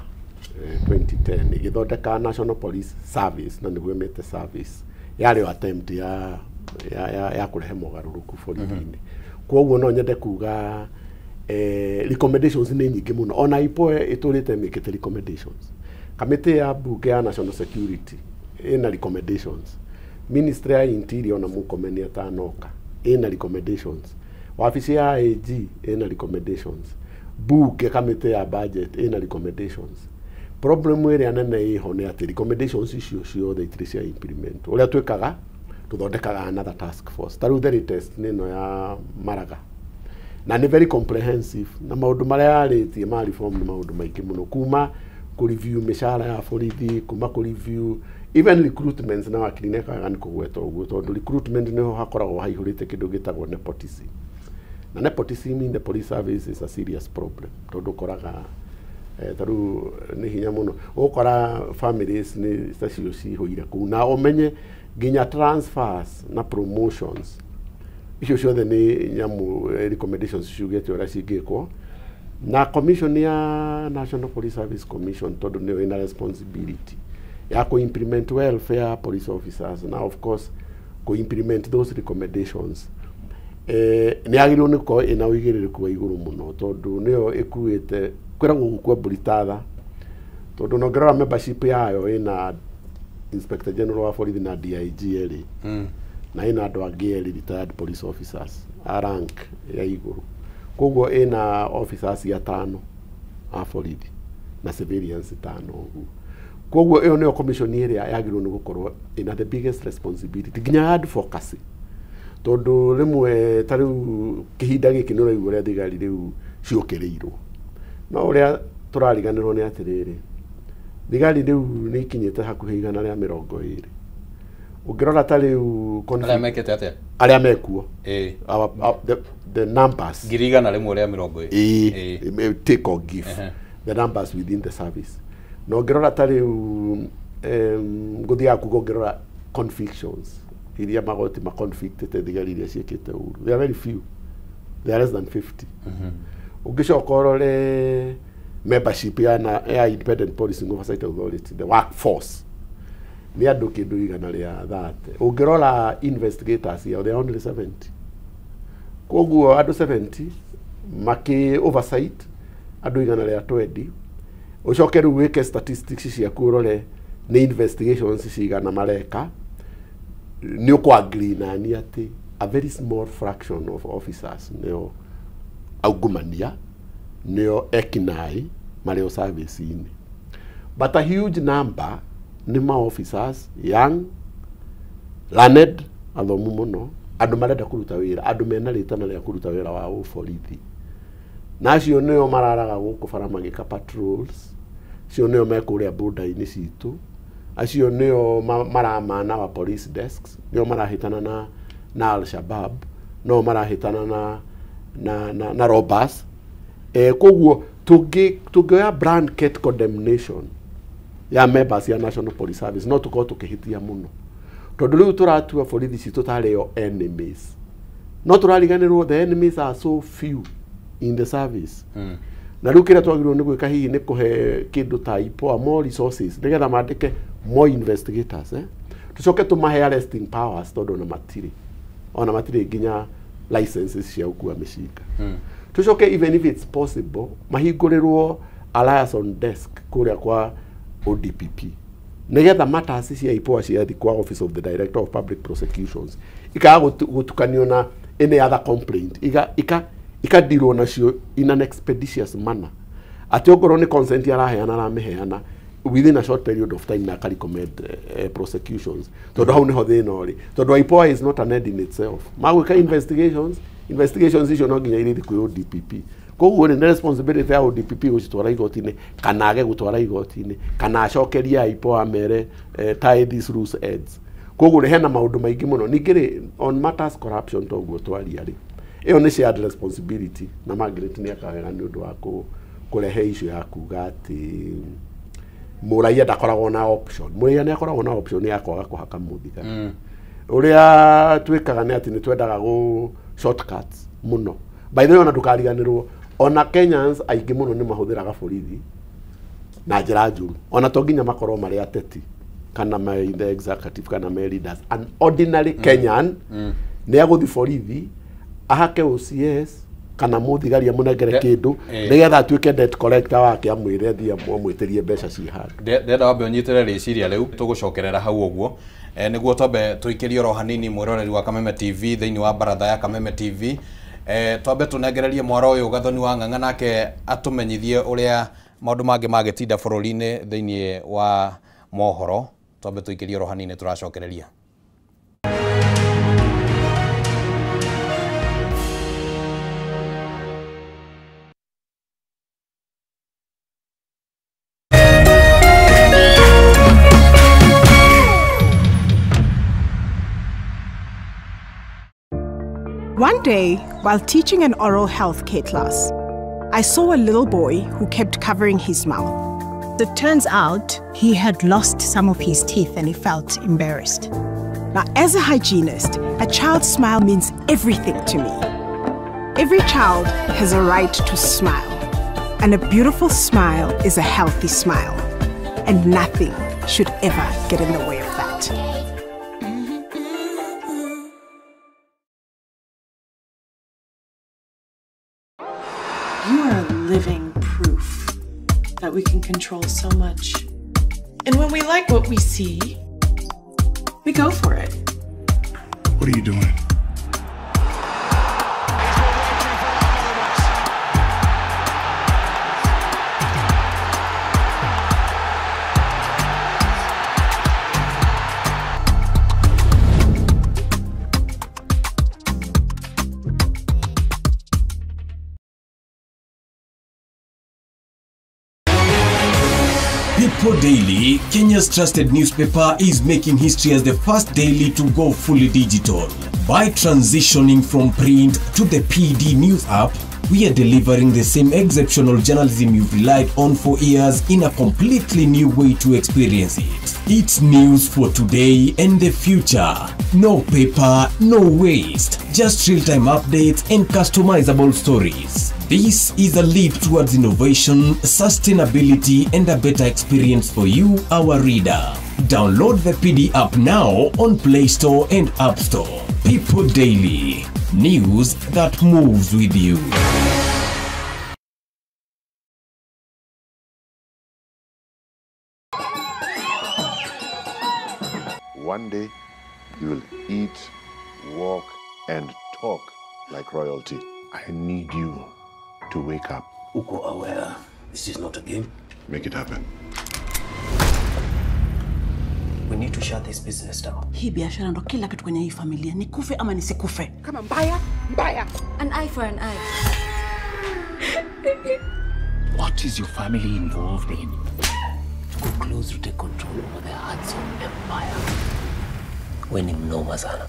2010 ĩgĩthondeka National Police Service, na nĩguo ĩmĩte service, yarĩ o attempt ya kũrehe mogarũrũku borithi-inĩ. Koguo no nyende kuga recommendations nĩ nyingĩ mũno, ona IPOA ĩtũrĩte ĩmĩkĩte recommendations. Kamĩtĩ ya mbunge ya National Security ĩna recommendations, Ministry ya Interior ona Murkomen atanoka ĩna recommendations, wabici ya AG ĩna recommendations, bunge kamĩtĩ ya budget ĩna recommendations. Problem ĩrĩa nene ĩho nĩ atĩ recommendations icio ciothe itirĩ cia implement. Ũrĩa twĩkaga, tũthondekaga another task force. Ta rĩu the latest nĩ ĩno ya Maraga, na nĩ very comprehensive, na maũndũ marĩa yarĩtie ma reform nĩ maũndũ maingĩ mũno, kuma kũ review mĩcara ya borithi, kuma kũ review even recruitment, na wakiri nĩkaga nĩ kũgweta ũguo tondũ recruitment nĩho hakoragwo haihũrĩte kĩndũ gĩtagwo nepotism, na nepotism in the police service is a serious problem, tondũ ũkoraga ta rĩu nĩ hinya mũno ũgũkora families nĩ tacio cihũire kũu, na ũmenye nginya transfers na promotions icio ciothe nĩ nyamũ recommendations ciugĩte ũrĩa cingĩkwo. Na commission ya National Police Service Commission, tondũ nĩyo ĩna responsibility ya kũ implement welfare ya police officers na of course kũ implement those recommendations, nĩ yagĩrĩirwo nĩ gũkorwo ĩna ũigĩrĩrĩku wa igũrũ mũno, tondũ nĩyo ĩkuĩte kwĩragwo gũkua mbũri ta tha, tondũ ona ũngĩrora membership yayo ĩna Inspector General wa borithi na DIG erĩ na ĩna andũ angĩ erĩ retired police officers a rank ya igũrũ. Koguo ĩna officers atano a borithi na civilians tano ũguo. Koguo ĩyo nĩyo commission ĩrĩa yagĩrĩirwo nĩ gũkorwo ĩna the biggest responsibility nginya advocacy, tondũ rĩmwe ta rĩu kĩhinda gĩkĩ nĩ ũraigua ũrĩa thigari rĩu ciũkĩrĩirwo, no ũrĩa tũrariganĩrwo nĩ atĩrĩrĩ, thigari rĩu nĩ ikinyĩte hakuhĩ 120. Ũngĩrora ta rĩu arĩa mekĩte atĩa, arĩa mekuo the numbers 120, take or give the numbers within the service. Na ũngĩrora ta rĩu ngũthiaga kuga ũngĩrora convictions iria magoti maconvictĩte thigari iria ciĩkĩte ũru, they are very few, they are less than 50. Ũngĩcoka ũrore membership ya Independent Policing Oversight Authority, the workforce, nĩ andũ kĩndũ 130. Ũngĩrora investigators yao, they are only 70. Koguo andũ 70 maki oversight andũ 120. Ũcoke rĩu wĩke statistics ciaku ũrore nĩ investigations cigana mareka, nĩ ũkũ agree nani atĩ a very small fraction of officers nĩo aungumania, nĩo ekinaĩ marĩ o service-inĩ, but a huge number nĩ ma officers young, learned, athomu mũno, andũ marenda kũruta wĩra, andũ mena rĩtana rĩa kũruta wĩra wa ũborithi, na acio nĩo mararaga gũkũ bara magĩka patrols, acio nĩo me kũrĩa border-inĩ citũ, acio nĩo maramana wa police desks, nĩo marahĩtana na Al-Shabaab, no marahĩtana na robbers. Koguo tũngĩoya blanket condemnation ya members ya National Police Service no tũkorwo tũkĩhĩtia mũno, tondũ rĩu tũratua borithi citũ tarĩ o enemies, no tũrariganĩrwo the enemies are so few in the service. Na rĩu kĩrĩa twagĩrĩirwo nĩ gwĩka hihi nĩ kũhe kĩndũ ta IPOA more resources nĩgetha mandĩke more investigators, tũcoke tũmahe arresting powers, tondũ ona matirĩ nginya licenses cia gũkua mĩcinga. Tũcoke even if it's possible mahingũrĩrwo a liaison desk kũrĩa kwa ODPP nĩgetha matters cia IPOA ciathi kwa Office of the Director of Public Prosecutions ikaga gũtukanio na any other complaint, ikadirwo nacio in an expeditious manner, atĩ okorwo nĩ consent araheana aramĩheana within a short period of time na akarecommend prosecutions, tondũ hau nĩho thĩna ũrĩ, tondũ IPOA is not an end in itself. Magwĩka investigations icio no nginya irĩthi kwĩ ODPP. Koguo nĩ responsibility ya ODPP gũcitwara igoti-inĩ kana age gũtwara igoti-inĩ kana acokerie IPOA amere tie these loose ends. Koguo rĩ hena maũndũ maingĩ mũno. Ningĩ rĩ on matters corruption toguo twaria rĩ, ĩyo nĩ shared responsibility, na Margaret nĩ akawega nĩ ũndũ wa kũrehe issue ya kuga atĩ mũraia ndakoragwo na option. Mũraia nĩ akoragwo na option ya kwaga kũhaka mũthigari. Ũrĩa twĩkaga nĩ atĩ nĩ twendaga gũ shortcuts mũno. By the way, ona ndũkariganĩrwo, ona Kenyans aingĩ mũno nĩ mahũthĩraga borithi na njĩra njũru, ona to nginya makorwo marĩ ateti kana me in the executive kana me leaders. An ordinary Kenyan nĩ agũthi borithi ahake OCS kana mũthigari amũnengere kĩndũ nĩgetha atuĩke debt collector wake, amwĩre athiĩ amwĩtĩrie mbeca ciĩ handũ. Ndenda wambe ũnyitĩre rĩciria rĩu tũgũcokerera hau ũguo, nĩguo twambe tũikĩrie oro hanini mwĩroreri wa Kameme TV thĩinĩ wa baratha ya Kameme TV. Twambe tũnengererie mwaro ũyũ Gathoni wa Ng'ang'a nake atũmenyithie ũrĩa maũndũ mangĩ magĩtinda bũrũri-inĩ thĩinĩ wa mohoro. Twambe tũikĩrie oro hanini tũracokereria. One day, while teaching an oral health care class, I saw a little boy who kept covering his mouth. It turns out he had lost some of his teeth and he felt embarrassed. Now, as a hygienist, a child's smile means everything to me. Every child has a right to smile, and a beautiful smile is a healthy smile, and nothing should ever get in the way of that. You are living proof that we can control so much. And when we like what we see, We go for it. What are you doing? People Daily, Kenya's trusted newspaper, is making history as the first daily to go fully digital. By transitioning from print to the PD News app, we are delivering the same exceptional journalism you've relied on for years in a completely new way to experience it. It's news for today and the future. No paper, no waste. Just real-time updates and customizable stories. This is a leap towards innovation, sustainability, and a better experience for you, our reader. Download the PD app now on Play Store and App Store. People Daily. News that moves with you. One day, you will eat, walk, and talk like royalty. I need you to wake up. Uko aware this is not a game. Make it happen. We need to shut this business down. Hii biashara ndo kila kitu kwenye hii familia. Nikufe ama nisikufe. Kama mbaya, mbaya. An eye for an eye. What is your family involved in? To go close to take control over the Hudson Empire. We ni mnoma sana.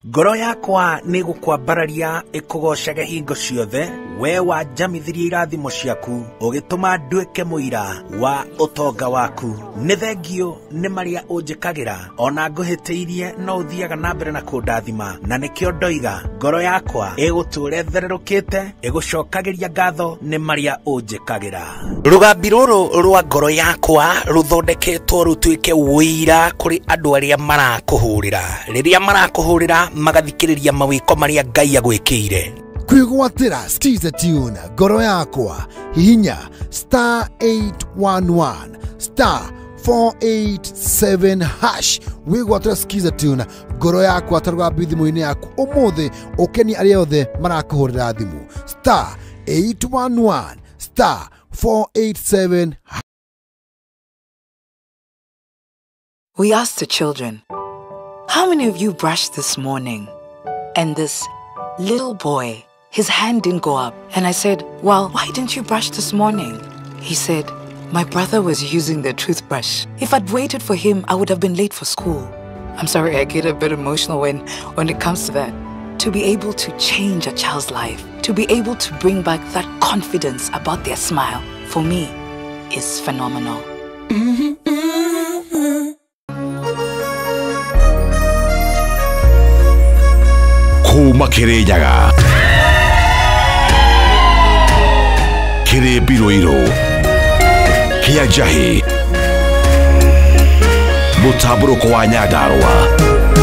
Ngoro yakwa nĩ gũkwambararia ĩkũgocage hingo ciothe, we wanjamithirie irathimo ciaku, ũgĩtũma nduĩke mũira wa ũtonga waku. Nĩ thengio nĩ marĩa ũnjĩkagĩra, ona ngũhĩtĩirie no ũthiaga na mbere na kũndathima, na nĩkĩo ndoiga ngoro yakwa ĩgũtũũra ĩthererũkĩte, ĩgũcokagĩria ngatho nĩ marĩa ũnjĩkagĩra. Rũgambi rũrũ rwa ngoro yakwa rũthondeketwo rũtuĩke ũira kũrĩ andũ arĩa marakũhũrĩra. Rĩrĩa marakũhũrĩra magathikĩrĩria mawĩko marĩa Ngai agwĩkĩire. Kwĩgwatĩra Skiza Tune ngoro yakwa, hihinya star 811 star 487 hash wĩgwatĩra Skiza Tune ngoro yakwa ta rũgambi thimũ-inĩ yaku ũmũthĩ, ũkenie arĩa othe marakũhũrĩra thimũ star 811 star 487. We asked the children, how many of you brushed this morning? And this little boy, his hand didn't go up. And I said, well, why didn't you brush this morning? He said, my brother was using the toothbrush. If I'd waited for him, I would have been late for school. I'm sorry, I get a bit emotional when it comes to that. To be able to change a child's life, to be able to bring back that confidence about their smile, for me, is phenomenal. Kuma Kirinyaga Kiri Biroiro Kia Njahi Mũtambũrũko wa Nyandarũa.